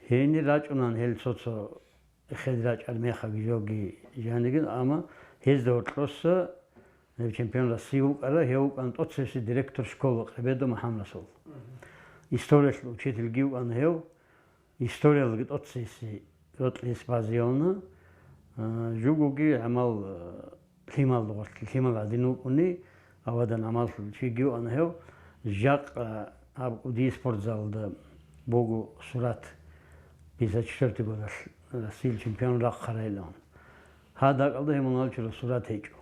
Гьенир рачӀунан гьел цо-цо хед рачӀар мехалги жоги жанигин, амма гьезда гьоркьоса гьев чемпион России вукӀара, гьев вукӀана тӀоцевси директор школы Къебедов МухӀаммадасул. Историялъул учительги вукӀана гьев. Историялги тӀоцейси рокьис базеялна, а, жугоги гӀамал, а, лъимал гъорлъ, лъимал гӀадин вукӀуни, авадан гӀамал чиги вана гьев. Жакъа гьаб кӀудияй спортзалда буго сурат, пятьдесят четвёртый годалъ Россиял чемпион рахъарайилан. Гьад акӀалда гьев муналчураб сурат гьечӀо.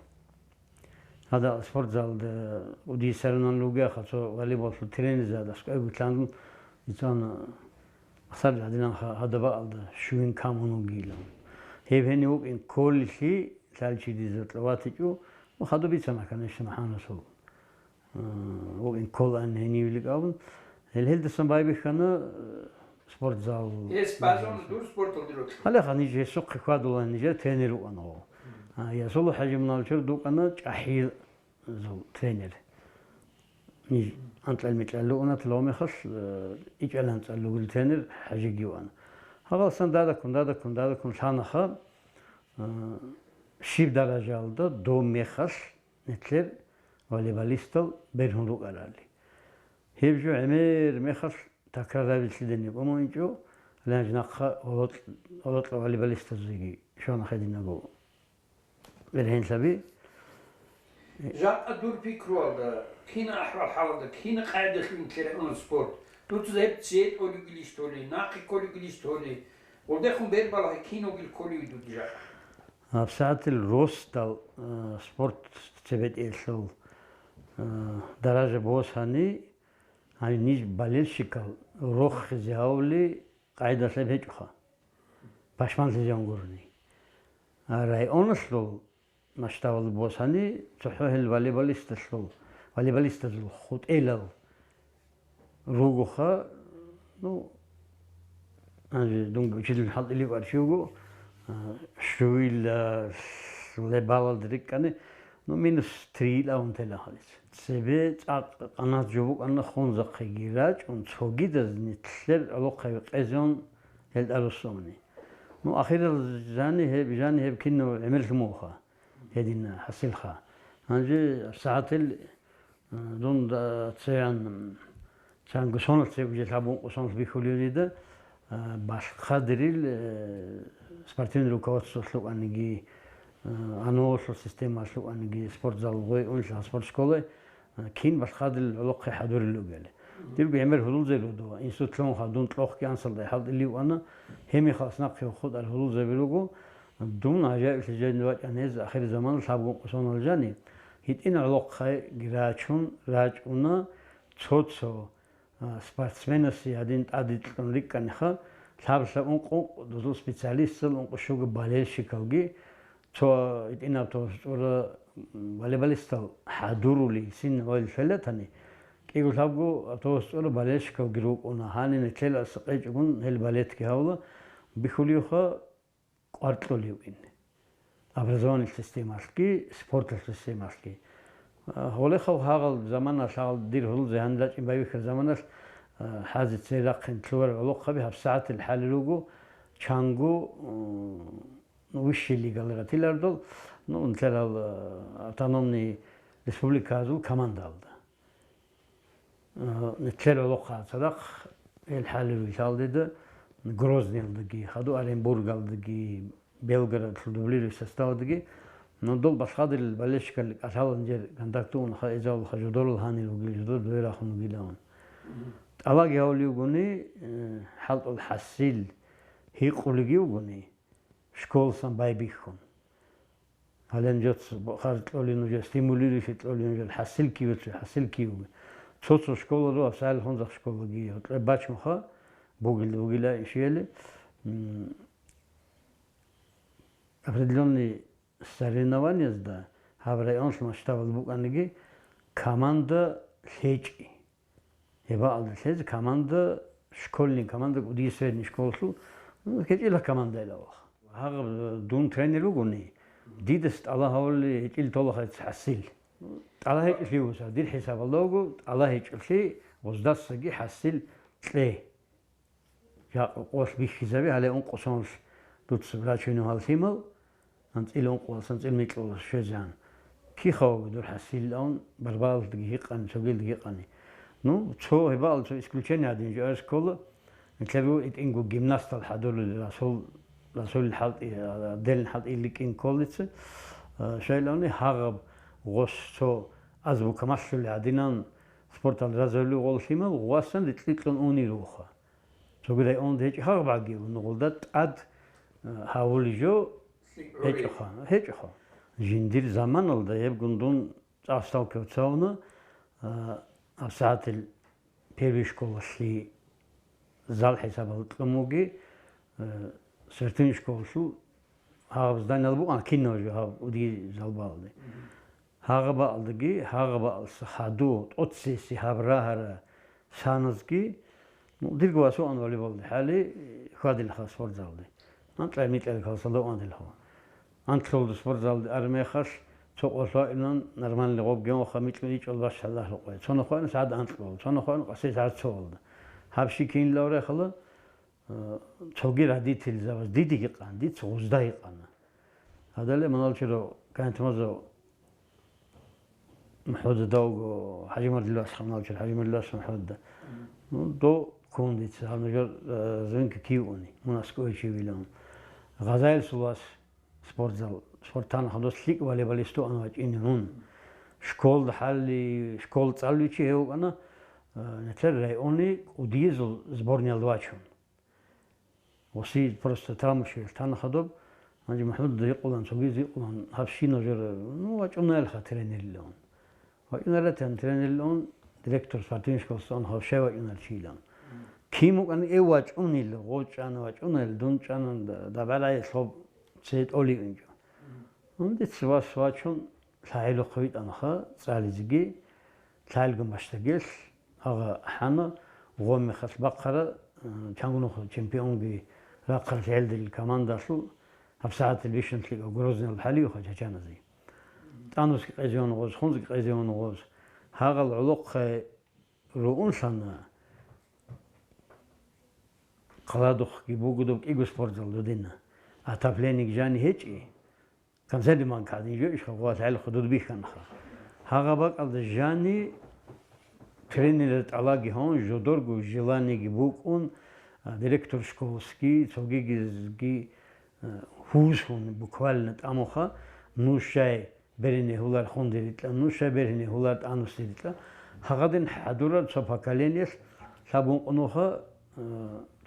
Гьадал спортзалда удисарунан ругеха, цо волейболлъул тренерзадас кӀвегулъан, ицан асар гьадинан ха-, гьадабаалда щугьин камун вугилан. Гьеб гьенив вукӀин кколелъи, лъалчи дизе кьаватичӀо, ну, хадуб бицана, конечно, МухӀаммадасул, э, вукӀин кколаан гьенивилик абун. Гьел гьелдасан байбихьана, э, спортзал. Гьес бажун дур спорталде рокьи. Гьалеха ниж гьесухъе хьвадула, нижер тренер вукӀана гъо. А, Ясулу ХӀажи муналчур дукӀана чӀахӀиял тренер. Ниж анкьал-микьал лугьуна лъугьа мехалъ, э, ичӀалан цӀалугил тренер ХӀажиги вана. Гьабалсан дадаккун, дадаккун, дадаккун лъанаха, э, щиб даражалда доб мехалъ нилъер волейболистал бергьун рукӀарали. Гьеб жо гӀемер мехалъ такрар гьабилълъидани гьабун инчӀо, гьале гьанже нахъа гъолокь-, гъолокьа волейболистазеги щвана гьединаго бергьенлъаби. Жакъа дур пикруялда, кина ахӀвал-хӀалалда, кина къайдалъун ккерагӀуна спорт? Дуца гьеб цее тӀолигилищ толи, нахъе кколигилищ толи, гъолдехун бер балагье, кин вугил кколевидуги жакъа? ГьабсагӀатил росдал, э, спорт цебетӀелъул, э, даража босани, гьанив ниж болельщикал рохизе гьавли къайдалъеб гьечӀоха, пашманлъизегӀан гурони. А районалъул масштабалда босани, цохӀо гьел волейболисталъул, волейболистазул хутӀелал ругоха, ну, гьанже дунги учитель хӀалтӀилев арчи вуго, а, щуила лебалалда рикӀкӀани, ну, минус три ила унтела халис. Цебе цӀакъ къанат жо букӀана хунзахъеги рачӀун, цогидаз нилъер гӀолохъаби къезегӀан гьелда руссуни. Ну, ахирал жани гьеб, жани гьеб кинав гӀемерлъун муха, гьедина хӀасилха. Гьанже сагӀатил, а, дун да-, цеян, цангу сонал цеб уже лъабун къусонал бихьулел дида, а, балъхъадирил, э, спортивный руководстволъукъаниги, а, АНОлъул системалъукъаниги, спортзал гъой унлъа спортшколай, а, кин балъхъадирил гӀолохъе хӀадурил ругели. Дирго гӀемер гьудулзаби руго, институт лъун хадун кьохги ансалдай хӀалтӀилив ана, гьемихалас нахъе хутӀар гьудулзаби руго, дун гӀажаиблъи жайни вачӀан гьез ахирзаман лъабгун къусонал жани, гьитӀин гӀолохъайги рачун, рачӀуна, цо-цо, а, спортсменасе гьадин тӀадекьун рикӀкӀаниха, лъаб-лъаб ункъ-ункъ дозул специалистал, ункъ-щуго болельщикалги, Цо гьитӀинаб автобус цӀура, м, волейболистал хӀадурули, син валил лъелатани, кӀиго-лъабго автобус цӀура болельщикалги рукӀуна, гьанин нилъеласа къечӀогун гьел балетги гьавла, бихьулевха кӀвар кьолевин. Образованиялъул системалъги, спорталъул системалъги. А, гьолехъал гьагъал заманалъ, гьагъал дир гьурулзе гьанир рачӀин байбихьараб заманалъ, а, хӀазе цере рахъин лъугьарал гӀолохъаби гьабсагӀатил хӀалил руго, чанго, м, высший лигалда ратилардал, ну, нилъерал, а, автономный республикаялъул командаялда. А, нилъер гӀолохъа цадахъ гьел хӀалил вилълъалдеда Грозныйалдаги, хадув Оренбургалдаги, Белгородлъул дублирующий составалдаги, ну, дол балъгъадерил болельщикал кӀалъала нижер контакт унаха, эзавулха жодорал гьанил вугил, жодор дуе рахун вугилан. ТӀалаги гьавулев вугони, э, хӀалтӀул хӀасил гьикъулеги вугони, школасан байбихьун. Гьале нужеца бахъар кьолин, нужер стимулирующий кьолин, нужер хӀасил кивеца, хӀасил кивги. Цо-цо школаду, абсалихун зах школаги, гьоркье бачунха, бугел-, бугила ишияле, м, определённый соревнованиязда гьаб районалъул масштабалда букӀаниги, команда лъечӀи. Гьебаалда лъезе команда, школьный команда, кӀудияб средний школалъул, ну, гьечӀила команда илавах. Гьагъаб дун тренер вугони, дидас тӀала гьавулел гьечӀил толахъе хӀасил. ТӀала гьечӀолъи вуса, дир хӀисабалда вуго, тӀала гьечӀолъи гъоздасаги хӀасил кье. Жакъа къолъ бихьизаби, гьале ункъо соналъ дуца врач вине гьал лъимал, анцӀила ункъоялъ анцӀила микьулас щвезегӀан. Кихаваги дур хӀасилилан, барбалалдаги гьикъани, цогилдаги гьикъани. Ну, цо гьебаал цо исключение гьадин жо аскола, нилъер итӀинго гимнастал хӀадурлъи Расул, Расулил хӀалтӀи, Делин хӀалтӀи ликӀин кколица, а, шайлавни гьагъаб гъос цо азбука малъули гьадинан спортал разулев гъол лъимал гъвасан рикьикьун унел руха. Цогидайонда гьечӀ гьагъ багив, нугъулда тӀад, э, гьавулей жо гьечӀоха, гьечӀоха. Жиндир заманалда гьебгун дун цӀакъ сталкиваться гьавуна, э, гьабсагӀатил первый школалъе зал хӀисабал кьун буги, э, сверху школалъул гьагъаб зданиялда букӀана кино жо гьаб уди залбалде. Гьагъабаалдаги, гьагъабаалса хадув, тӀоцеси гьаб рагьара саназги, ну, дирго васуан волейболде хӀали, хьвадилха спортзалде. Анкьа-микьа калсалда уандилха. Анкьлъулда спортзалде армехалъ, цо къолъ ваинан, нормальный гъоб генваха микьун ичӀол бащаллагьлъу къоя. Цо нахъван сагӀат анкьлъула, цо нахъван къаси сагӀат цоялда. Гьаб щи кинлаврехала, Э, цоги родительзабаз дидеги къан, дица гъузда гьикъана. Гьадале муналчиро кантмазо МухӀудадавго ХӀажимарлъас, муналчир ХӀажимарлъас МухӀудда. Ну, до кун дица, гьав нужер, э, звонка кив уни, мунаскӀой чи вилан. Гъазаилсулас спортзал, спортан хадос лъикӀ волейболисту ан вачӀинилун. Школда хӀалли, школ цӀалвичи гьев вукӀана, э, нилъер райони кӀудиязул сборниялда вачун. Гъуси просто травма щвел тана хадуб, гьанже МухӀмад рикъулан, цогиз рикъулан, гьабщина жора, ну, вачӀунаялха тренерлъун. ВачӀунаратан тренерлъун, директор спортивный школасан гьавшай вачӀунар чилан. Кин вукӀан эв вачӀунил, гъочӀан вачӀунал, дун чӀанан да-, дабарай лъоб це тӀолив инчӀо. Гьанде цевас вачун, лъагӀелухъ витӀанаха цӀализеги, лъагӀелгун бащдагелъ, агъа хӀана, гъомехалъ бахъара, э, чангунухъ чемпионги рахъарал гьелдил командалъул гьабсагӀатил бищун лъикӀав Грозныйал хӀалиюха чачаназе. ТӀанусги къезеун гъоз, хунзги къезеун гъоз. Гьагъал гӀолохъе руунлъана, хъаладухъги бугудаб кӀиго спортзал дудина. Отоплениеги жани гьечӀи. Концерт банкаде жо ишха гъвалъ гӀел худуд бихьанха. Гьагъа бакӀалда жани тренер тӀалаги гьавун, жодорго желаниеги букӀун, а, директор школасги, цогигизги, а, гьусун буквально тӀамуха, нушай берине гьулар хунде ритӀа, нушай берине гьулар тӀанусде ритӀа. Гьагъадин хӀадурар цо поколениялъ лъабун къунуха, а,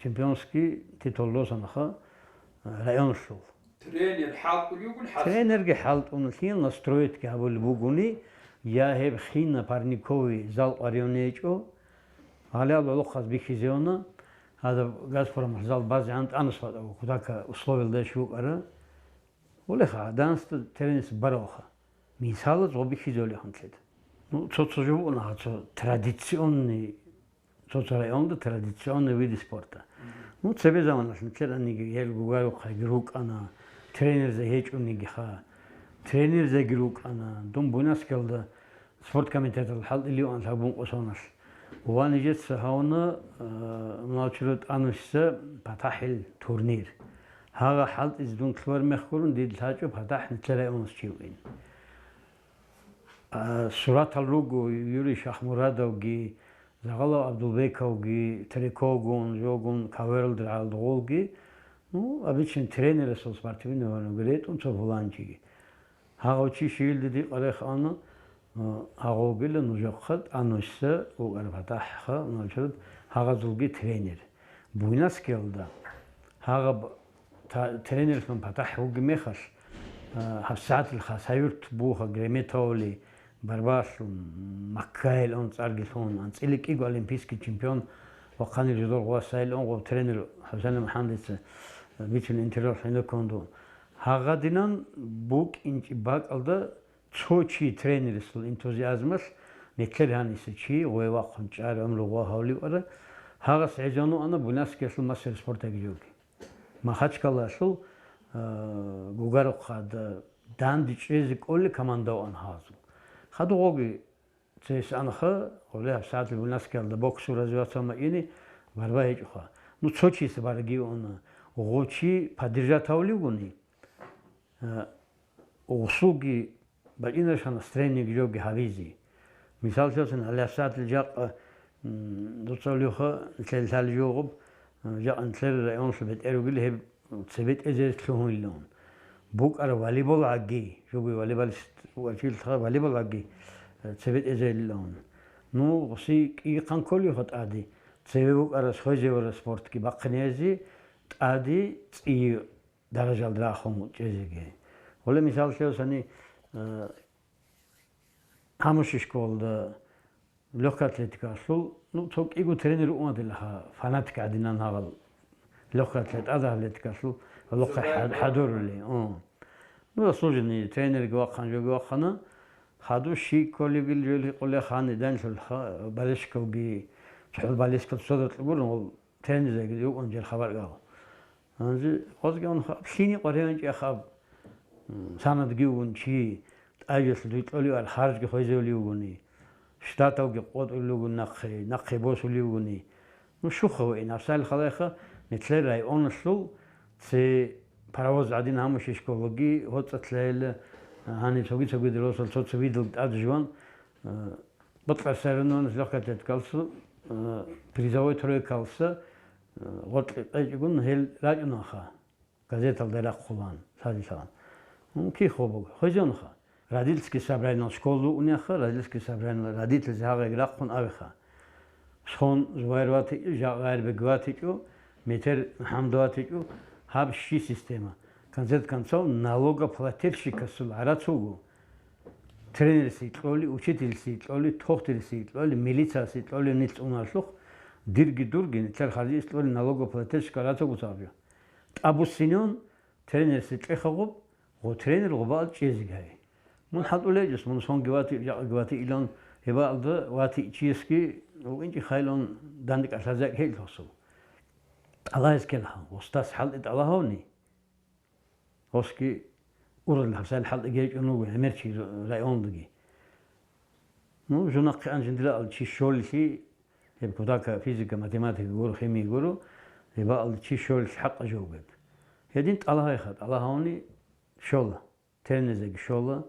чемпионский титул лосанаха, а, районалъул. Тренер хӀалтӀулев вугун хӀасил. Тренерги хӀалтӀуна, лъил настроитги гьабулеб бугони, я гьеб хина парниковый зал къваригӀун гьечӀо, гьале гьале гӀолохъаз бихьизеуна, гьадаб Газпромалъ зал базегӀан тӀанус батӀа кутака условиялда иш букӀара. Гьолеха, гӀаданасда тренерс баравха. Мисалаз гъо бихьизолехун лъеда. Ну, цо-цо жо букӀуна гьа цо традиционный, цо-цо районда традиционный виды спорта. Ну, цебе заманалъ нилъераниги гьел гугарухъайги рукӀана, тренерзе гьечӀонигиха, тренерзеги рукӀана. Дун Буйнакскиялда спорт комитеталъ хӀалтӀилеван лъабун къосоналъ. Ва нижеца гьавна, э, муначура тӀанусица патахӀил турнир. Гьагъа хӀалтӀизе дун лъугьар мех гурун, дид лъачӀо патахӀ нилъер районас чи вугин. А, суратал руго Юрий Шахмурадовги, Загъалав Абдулбековги, Терекогун, жогун, Каверал диргӀалда гъолги, ну, обычный тренерасул спортивный вануги ретӀун цо пуланчиги. Гьагъав чи щивилде дикъа рехана, а, гьагъавгила нужехъа тӀанусица вукӀараб патахӀха, начарад гьагъазулги тренер. Буйнакскиялда гьагъаб та-, тренерлъун патахӀ вугеб мехалъ, а, гьабсагӀатил Хасавюрт буха Греметовли, Барбалъун, Маккайилъун цӀарги лъун, анцӀила кӀиго олимпийский чемпион ва хъанил жидер гъвасайилъун гъов тренер ХӀусен МухӀамадица бицун интервьюлъ гьенеккун дун. Гьагъадинан букӀинчӀеб бакӀалда цо чи тренерасул энтузиазмалъ нилъер гьаниса чи гъове вахъун чӀар гӀумру гъов гьавливара, гьагъас гӀезану ана Буйнакскиялъул мастер спорта гижоги. Махачкалалъул, а, гугарухъада данде чӀезе кӀолел команда ван гьазул. Хадугъоги цес анха, гъоле гьабсагӀатил Буйнакскиялда боксу развиваться ма ини, барба гьечӀоха. Ну, цо чияс барги уна, гъо чи поддержать гьавливгуни, а, гъусулги бачӀинарищха настроениеги жоги гьабизе. Мисаллъун, гьале гьабсагӀатил жакъа, м, дуца улевха, нилъер лъалеб жо гъоб, м, жакъа нилъер районалъул бетӀер ругел гьеб цебетӀезезе лъугьунилан. БукӀараб волейбол гӀаги, жоги волейболист вачилха волейбол гӀаги, э, цебетӀезейилан. Ну, гъуси кӀиихъан кколевха тӀаде, цеве букӀарас хвезевара спортги бахъинезе, тӀаде цӀи даражалда рахун чӀезеги. Гьоле мисаллъун гьани, э, гьамуши школалда лёгкая атлетикалъул, ну, цо кӀиго тренер унаделаха, фанатик гӀадинан гьагъал лёгкая атлет-, тӀадегӀанлъи атлетикалъул гьалухъе хӀад-, хӀадурули. О. Ну, заслуженный тренерги вахъан, жоги вахъана. Хадур щий кколебил жо гьикъулеха, гьанидалъулха, болельщиковги, цохӀо болельщикал цо дакьа гурун, гьол тренерзеги юкъун жер хабар гал. Гьанже гъозги гьанха лъини къваригӀанчӀи ахаб, м, санадги вугун чи, тӀайжалъ дуй кьолевар харжги хвезевли вугуни, штаталги къотӀулев вугун нахъе, нахъе босулев вугуни. Ну, щуха вугин, гьабсагӀат халайха, нилъер районалъул цо паровоз гӀадин гьамуши школаги, гьоцӀалъ лъайила, гьаниб цоги-цогидал росал цо-цо видал тӀад жуван, а, бокьарсарин ванас лёгкая атлетикалъул, а, призовой тройкалъа, а, гъоркье къечӀогун гьел рачӀунаха. Газеталда рахъулан, лъадилъан. Гьун, кихо буго, хвезеюнха. Родительский собраниел школалда унеха, родительский собраниел родительзе гьагъаги рахъун авеха. Сон Зубайр ватичӀо, жакъа Гъайрбек ватичӀо, метер МухӀаммад ватичӀо, гьаб щи система. Конце концов, налогоплательщикасул гӀарац вуго. Тренерси кьоли, учительси кьоли, тохтириси кьоли, милицияси кьоли нилъ унарлъухъ, дирги дурги нилъер харжи кьоли налогоплательщик гӀарац вуго цабжа. ТӀабуссинун, тренерси кьеха гъуб, гъо тренер гъубал чӀезигай. Мун хӀалтӀулей жус, мун сонги вати, жакъаги вати илан, гьебаалда вати чиясги вукӀинчӀи хайлун данде кӀалъазек гьел гьосул. ТӀалаэс келха, гъустас хӀалтӀи тӀалаһавни? Гъосги урал гьабсагӀат хӀалтӀи гьечӀун вуго гӀемерчи райондаги. Ну, жунахъе анжиндирал чи щолелъи, гьеб кутака физика, математика гуро, химия гуро, гьебаалда чи щолелъ хӀакъа жо бугеб. Гьедин тӀалгьайха, тӀалгьавни щола, тернизеги щола.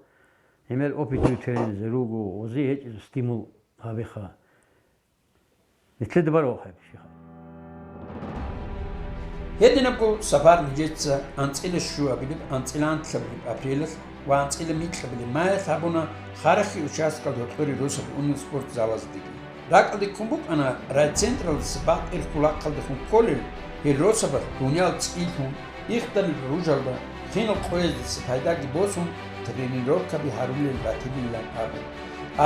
Гьемер опытный тернизе руго, гъози гьечӀеб стимул гьабиха. Нилъеда баравухъе, щихъ. Гьединабго сапар нижеца анцӀила щуабилеб, анцӀила анлъабилеб апрелалъ ва анцӀила микьабилеб маялъ гьабуна Харахьи участкалда гьоркьоре росаб унел спортзалаздеги. РакӀалде ккун букӀана райцентралдаса бакъ ирхъул рахъалдехун кколел гьел росабаз дуниял цӀилъун, ихтарил ружалда, хинал къояздаса пайдаги босун, тренировкаби гьарулел батилилан абун.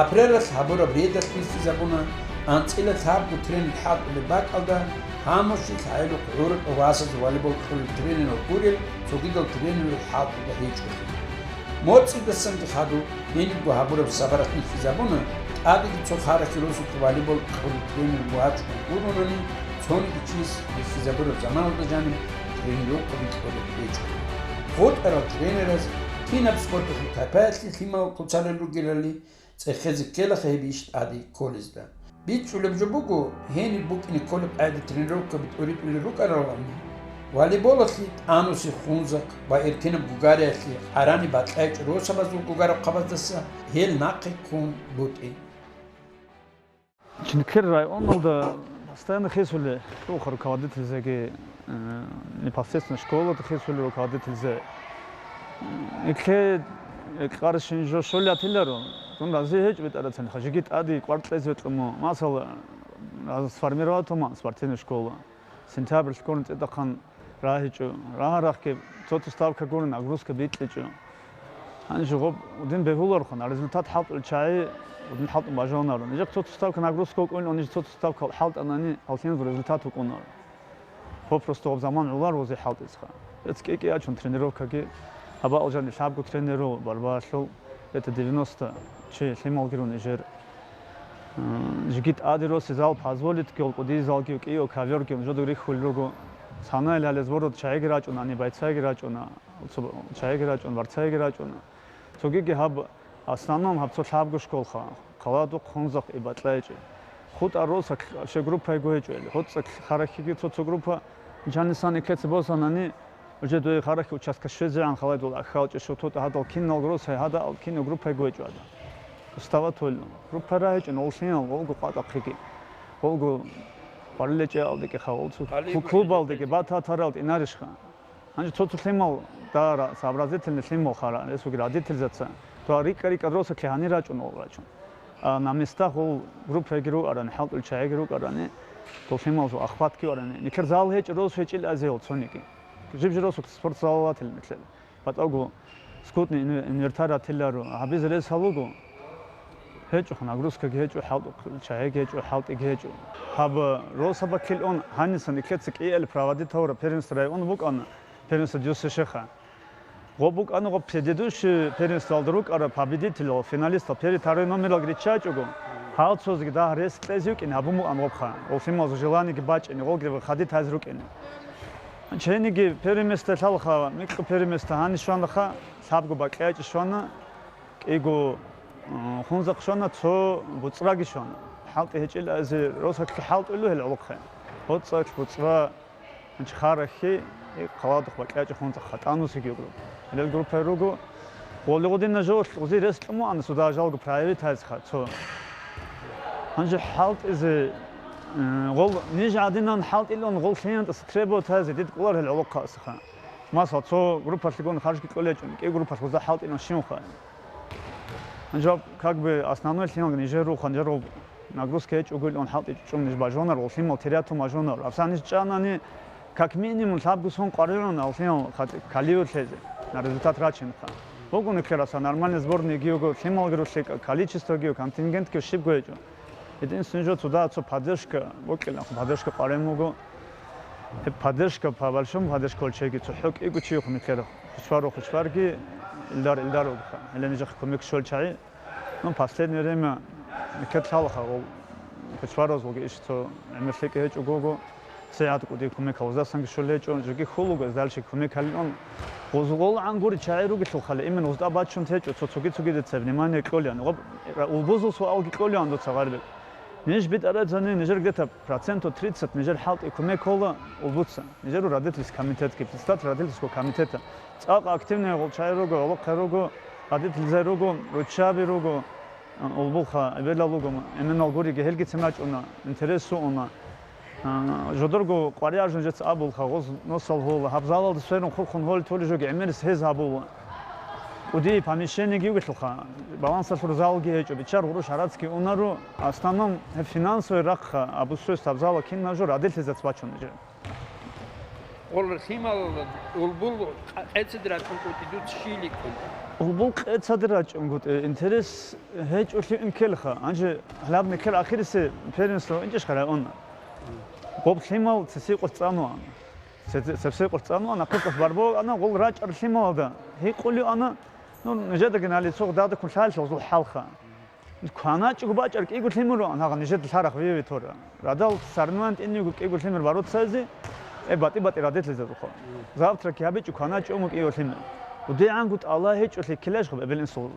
Апрелалъ гьабураб редалъ бихьизабуна анцӀила лъабго тренер хӀалтӀулеб бакӀалда Гьамурщи лъагӀел гӀураб васазе волейбол кьолел тренерал гурел цогидал тренерал хӀалтӀуда гьечӀолъи. МоцӀидасанги хадуб гьенибго гьабураб сабарахъ бихьизабуна, тӀадеги цо хъарахъе росулъ волейбол кьолел тренер вачӀун гуронани, цониги чияс бихьизабураб заманалда жаниб тренировкаби кьолеб гьечӀо. ГъутӀарал тренераз кинаб спорталъул тайпаялъе лъимал куцалел ругелали, цӀехезе ккелаха гьеб иш тӀаде кколезда. БичӀчӀулеб жо буго, гьениб букӀине кколеб къагӀида тренировкаби тӀуритӀулел рукӀаралани, волейболалъе тӀанусе Хунзахъ ва эркенаб Гугариялъе къарани бакьайчӀо росабазул гугараб хъабаздаса гьел нахъе ккун бутӀи. Чи нилъер районалда постоянно хисули руха руководительзеги, э, непосредственно школада хисули руководительзе. Итлъе, э, къаршин жо щолятиларо. Дун рази гьечӀ бетӀарацин, хажиги тӀади кӀвар кьезе кьумо. Масала, раз сформировать туман спортивная школа. Сентябрь кколин цӀидахъан рагьичӀо. Рагьарахъги цо-цо ставка гури нагрузка бикьичӀо. Гьанже гъоб удин бегьулархун, а результат хӀалтӀулел чагӀи удин хӀалтӀун бажанаро. Нижехъ цо-цо ставка нагрузка вукӀунилан, ниж цо-цо ставка хӀалтӀанани, гьалхиназул результат вукӀунаро. Попросту гъоб заман гӀолар гъозе хӀалтӀисха. Эц кӀи-кӀи ачун тренировкаги, гьабаал жаниб лъабго тренеру барбалъул, это девяносто чи лъималги рун нижер. М, жиги тӀаде роси зал позволитги, гьол кӀудиязалги, кӀиго ковёрги, жодур рихьулел руго. Цанайил гьале сбород чагӀиги рачӀуна, гьаниб байцайги рачӀуна, цо-, чагӀиги рачӀун, варцайги рачӀуна. Цогиги гьаб, основном гьаб цо лъабго школха, Хъаладухъ, Хунзахъ, и бакьайчӀи. ХутӀа росакь вообще группайго гьечӀо или. ГьоцӀакь харахьиги цо-цо группа, жанисан иклъеца босанани, уже дой харахь участка щвезегӀан халайдул ахьалчӀе шутутӀа гьадал киналго росай гьада ал кино группайго гьечӀо гьада. Устава толлун. Группа рагьичӀун, гъоллъинал, гъолго къватӀахъиги. Гъолго къварилечӀеалдеги хавалцу. Гьале клубалдеги, бататарал тӀинарищха. Гьанже цо-цо лъимал дара, сообразительный лъимал хара, ресуги родительзаца. То рикӀа-рикӀа росаклъи гьанир рачӀун вал рачун. А на местах гъол группаги рукӀарани, хӀалтӀул чагӀиги рукӀарани, то лъималзул охватги варани. Никер зал гьечӀ, рос гьечӀил азиял цониги. Жиб-жи росулъ спортзал ватил нилъер. БатӀаго скутный инве-, инвертарь ратиларо. Гьабизе рес гьалуго. ГьечӀо нагрузкаги гьечӀо, хӀалтӀухъ чагӀиги гьечӀо, хӀалтӀиги гьечӀо. Гьаб росаб баккил ун гьанисан иклъеца кӀиялъ проводить гьавураб первенство района букӀана, первенство Дюсешеха. Гъо букӀана гъо предыдущий первенствалда рукӀараб победитель, финалистал, первый, второй номерал риччачӀого. Гьал цозги дагь рес кьезе вукӀин гьабун букӀан гъобха. Гъолъималзу желаниеги бачӀине, гъолги выходить гьазе рукӀине. Чениги первое место лъалха, микьу первое место гьаниш щванаха, лъабго бакьячӀи щвана, кӀиго, м, Хунзахъ щвана, цо БуцӀраги щвана. ХӀалтӀи гьечӀил азе росаклъи хӀалтӀулу гьел гӀолохъе. БуцӀакь, БуцӀра, гьанчи харахьи, и Хъаладухъ бакьячӀи Хунзахъ хатӀанусиги руго. Гьелел группа руго. Гъоли гъудинна жо гъузи рес кьумуан суда жалго проявить гьайцха цо. Гьанже хӀалтӀизе, м, гъол ниж гӀадинан хӀалтӀилан гъол лъиянтӀаса требовать гьайзе дид кӀолар гьел гӀолохъасха. Масала, цо группалъигун харжги кьолечӀун, кӀи группалъ гъузда хӀалтӀилан щивха. Гьанже, как бы, основной лъимал нижер рух, гьанже рух нагрузка гьечӀого илан хӀалтӀичӀун ниж бажунар, гъол лъимал терятун бажунар. Абсан ниж чӀанани, как минимум, лъабго сон къваригӀун, ал лъимал хатӀ-, калиур лъезе, на результат рачинха. Бугун ккераса нормальный сборный гиуго, лъимал гирулъи, количество гиу, контингент гиу щибго гьечӀо. Единственный жо цуда цо поддержка букӀилан, поддержка къваригӀун буго. Гьеб поддержка, по большому поддержка валчеги цо хӀукӀиго чи хун ккера, хучваро хучварги, илдар, илдар угха. Гьеле нижехъ кумек щолчагӀи. Ну, последнее время ккетлъалха гъол хучваразулги иш цо гӀемерлъи кӀи гьечӀого, цегӀат кӀуди кумек гьавуздасанги щолечӀо, жоги хьулуго дальше кумек гьалилан. Гъузгъол гӀан гури чагӀи ругелъулхали, именно гъузда бачун течӀо, цо цоги-цоги дица внимание кьолеан. Гъоб-, улбузул суалги кьолеан дуца гъарбек. Ниж битӀарайзани, нижер где-то проценту тридцать нижер хӀалтӀи кумек ккола улбуца. Нижеру родительский комитетги, председатель родительского комитета. ЦӀакъ активный гъолчай руго, гьолохъе руго, родительзай руго, руччаби руго, улбулха, эбелал руго, эменал гуриги, гьелгицин рачӀуна, интерес уна. А, жодорго къваригӀаржун жеца абулха, гъоз носал гьола, гьаб залалда сверун хурхун гьолитӀули жоги гӀемерис гьез гьабула. КӀудияб помещениеги йигелъулха, балансалъур залги гьечӀо, биччар гъурущ гьарацги унаро, в основном гьеб финансовый рахъха, обустройство гьаб зала кинаб жо радилъизац бачун нижер. Гъол лъимал улбул къецаде рачӀун кӀутӀи дуц щийликкун. Улбул къецаде рачӀунгутӀи интерес гьечӀолъи инкелха, гьанже гьалаб нилъер ахирисе первенство инчӀищха районна. Гъоб лъимал цеси къоцӀанвана. Цеси къоцӀанвана, нахъисеб барбоана гъол рачӀар лъималда. Гьикъулев ана, ну, нижедаги налицо дада ккун лъалъул гъол хӀалха. КваначӀого бачӀар кӀиго лъимер руан, гьагъа нижеда лъарахъ вияве тора. Радал соревнование тӀинниго кӀиго лъимер бороться гьазе, э, батӀи-батӀи радетлъизарухъа. Завтраки гьабичӀо кваначӀого кӀиго лъимер. ГьудигӀанго тӀала гьечӀолъи ккелаеш хъуб эбел-инсул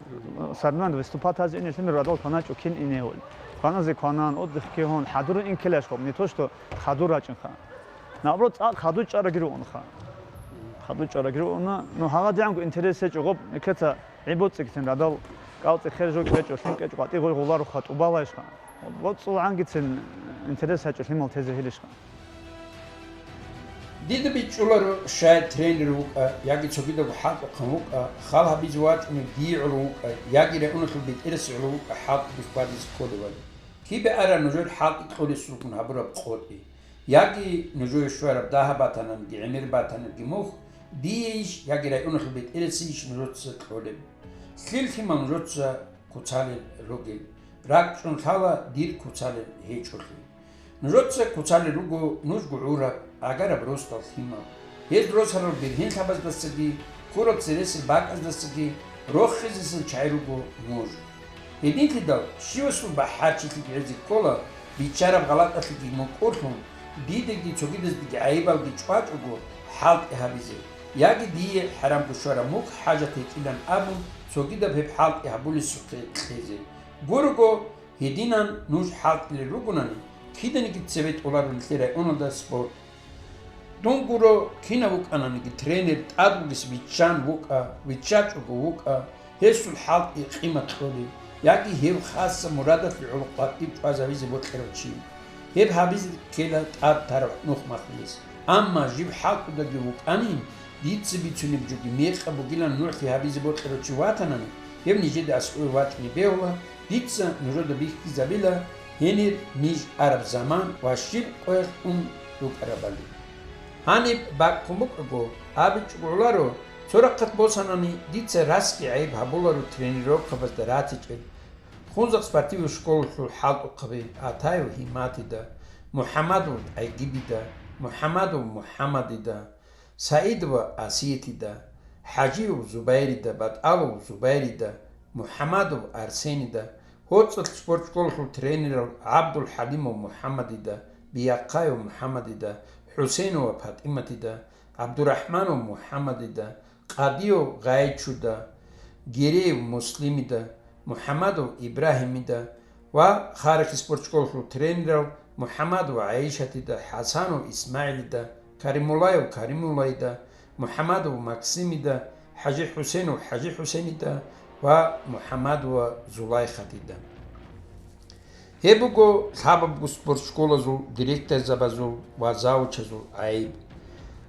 соревнование выступать гьазе ине лъимер радал кваначӀо кин инегьул. Кваназе кванан, отдыхги гьун, хӀадурун ин ккелаеш хъуб, не то что хадур рачӀинха. Наоборот, цӀакъ хадур чӀараги руунха. Хадур чӀараги руна, ну, гьагъадигӀанго интерес гьечӀо гъоб, экеца гӀибоцӀикӀлъин радал, кӀалцӀи хер жо кьечӀо, лъим кьечӀо, къватӀи гъой гъоларуха, тӀубалайшха. ГъоцӀул гӀангицин интерес гьечӀо лъимал тезе гьилищха. Дида бичӀчӀуларо, щай тренер вукӀа яги цогидаб хӀалтӀухъан вукӀа, хал гьабизе вачӀунеб дие гӀоло вукӀа яги районалъул бетӀерасеб гӀоло вукӀа хӀалтӀулъ хьвадизе кколевали. Кибе ара нужер хӀалтӀи кьолесулгун гьабураб къотӀи? Яги нужее щвараб дагьаб батананги гӀемер батананги мухь, диейищ яги районалъул бетӀерасейищ нужеца кьолеб? Лъил лъимал нужеца куцалел ругел? РакӀчӀун лъала дир куцалел гьечӀолъи. Нужеца куцалел руго нужго гӀураб, гӀагараб росдал лъимал. Гьез росарал бергьенлъабаздасаги, ккураб цересел бакӀаздасаги рохизесан чагӀи руго нуж. Гьединлъидал щивасул бахӀарчилъи гӀезе ккола, биччараб гъалатӀалъиги мукӀурлъун, дидаги цогидаздаги гӀайибалги чӀвачӀого хӀалтӀи гьабизе, яги дие хӀарамго щвараб мухь хӀажат гьечӀилан абун, цогидаб гьеб хӀалтӀи гьабулесухъе кьезе. Гурого, гьединан нуж хӀалтӀилел ругонани, киданиги цебе тӀоларо нилъер районалда спорт. Дун гуро, кинав вукӀананиги тренер, тӀад вугес виччан вукӀа, виччачӀого вукӀа, гьесул хӀалтӀи къимат кьолеб, яги гьев хасса мурадалъе гӀоло къватӀиб чӀвазавизе бокьарав чи. Гьеб гьабизе ккела тӀад тарав нух махлис. Амма жиб хӀалтӀудаги вукӀанин, дица бицунеб жоги мекъаб бугилан нугӀлъи гьабизе бокьарав чи ватанани, гьев нижеда аскӀове вачӀине бегьула, дица нужеда бихьизабила гьенир ниж араб заман ва щиб къоялъ ун рукӀарабали. Гьаниб бакӀ хъун букӀаго, абичӀого гӀоларо, цо рахъат босанани дица расги гӀайиб гьабуларо тренировкабазда ратичӀел, Хунзахъ спортивный школалъул хӀалтӀухъаби Атаев Гьиммадида, МухӀамадов ТӀайгибида, МухӀамадов МухӀамадида, Саидова Асиятида, ХӀажиев Зубайрида, БатӀалов Зубайрида, МухӀамадов Арсенида, ГьоцӀалъ спортшколалъул тренерал ГӀабдулхӀалимов МухӀамадида, Биякъаев МухӀамадида, ХӀусейнова ПатӀиматида, ГӀабдурахӀманов МухӀамадида, Къадиев Гъайчуда, Гереев Муслимида, МухӀамадов Ибрагьимида ва Харахъи спортшколалъул тренерал МухӀамадова ГӀайшатида, ХӀасанов ИсмагӀилида, Каримуллаев Каримуллаида, МухӀамадов Максимида, ХӀажи ХӀусейнов ХӀажи ХӀусейнида ва МухӀамадова Зулайхатида. Гьеб буго лъабабго спортшколазул директорзабазул ва завучазул гӀайиб.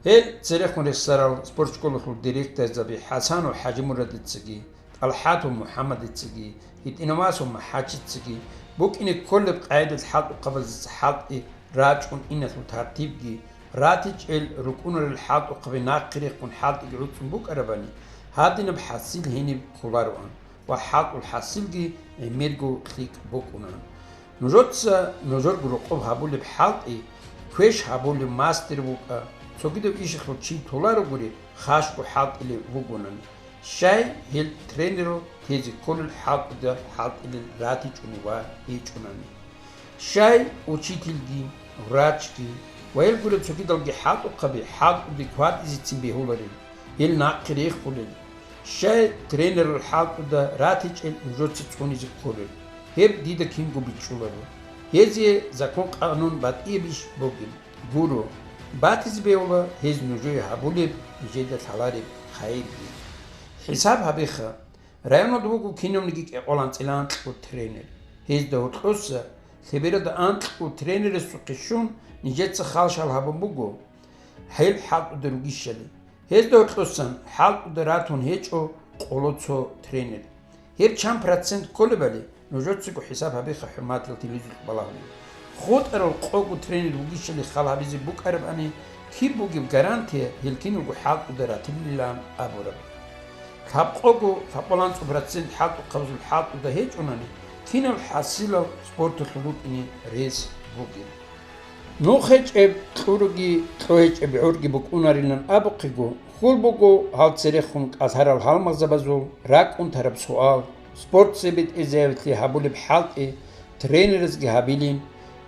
Гьел церехун рехсарал спортшколалъул директорзаби ХӀасанов ХӀажимурадицаги, ТӀалхӀатов МухӀаммадицаги, ГьитӀинавасов МахӀачицаги букӀине кколеб къагӀидал хӀалтӀухъабазеца хӀалтӀи рачӀун иналъул тартибги, ратичӀел рукӀунарел хӀалтӀухъаби нахъе рехун хӀалтӀиги гӀуцӀун букӀарабани, гьадинаб хӀасил гьениб кколароан ва хӀалтӀул хӀасилги гӀемерго лъикӀ букӀунаан. Нужеца нужерго рокъоб гьабулеб хӀалтӀи, квеш гьабулев мастер вукӀа, цогидав ишалъул чи толарогури хашго хӀалтӀилев вугонани. Щай гьел тренерал тезе кколел хӀалтӀуда хӀалтӀилел ратичӀони ва гьечӀонани? Щай учительги, врачги ва гьел гуреб цогидалги хӀалтӀухъаби хӀалтӀуде кватӀизецин бегьуларел, гьел нахъе рехулел? Щай тренерал хӀалтӀуда ратичӀел нужеца цӀунизе кколел? Гьеб дида кинго бичӀчӀуларо. Гьезие закон-къанун батӀиябищ бугеб? Гуро, батизе бегьула гьез нужее гьабулеб, нижеда лъалареб хайирги. ХӀисаб гьабеха, районалда вуго кинавниги кӀикъоялда анцӀила анкьго тренер. Гьезда гьоркьоса лъебералда анкьго тренерасухъе щун нижеца хал-шал гьабун буго, гьел хӀалтӀуда ругищали. Гьезда гьоркьосан хӀалтӀуда ратун гьечӀо къоло цо тренер. Гьеб чан процент кколебали, нужецаго хӀисаб гьабеха, хӀурматиял телевизоралъ балагьулел. ХутӀарал къого тренер вугищали хал гьабизе букӀарабани, киб бугеб гарантия гьел киналго хӀалтӀуда ратилилан абураб? Лъабкъого, лъабкъоялда анцӀго процент хӀалтӀухъабазул хӀалтӀуда гьечӀонани, кинал хӀасилал спорталъул рукӀине рес бугеб? Нух гьечӀеб кьуруги, кьо гьечӀеб гӀурги букӀунарилан абухъего, хьул буго гьал церехун кӀалъарал гьалмагъзабазул ракӀун тараб суал, спортзабе тӀезаявилъи гьабулеб хӀалтӀи тренерзги гьабилин,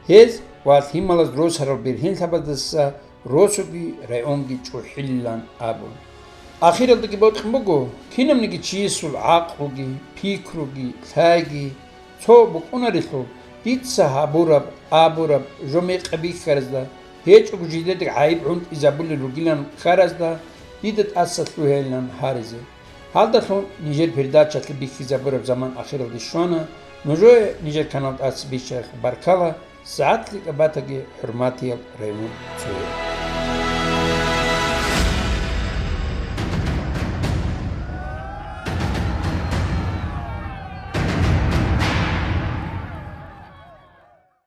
гьез ва лъималаз росарал бергьенлъабаздаса росуги районги чӀухӀилилан абун. Ахиралдаги бокьун буго, кинабниги чиясул гӀакълуги, пикруги, лъайги цо букӀунарелъул, дица гьабураб, абураб, жо мекъи бихьаразда, гьечӀого жидеда гӀайиб гӀунтӀизабулел ругилан ккаразда дида тӀаса лъугьейилан гьаризе. Гьалдалъун нижер передачалъе бихьизабураб заман ахиралде щвана, нужее нижер канал тӀаса биччарахъе баркала, сагӀат лъикӀаб батаги, хӀурматиял районал цоял.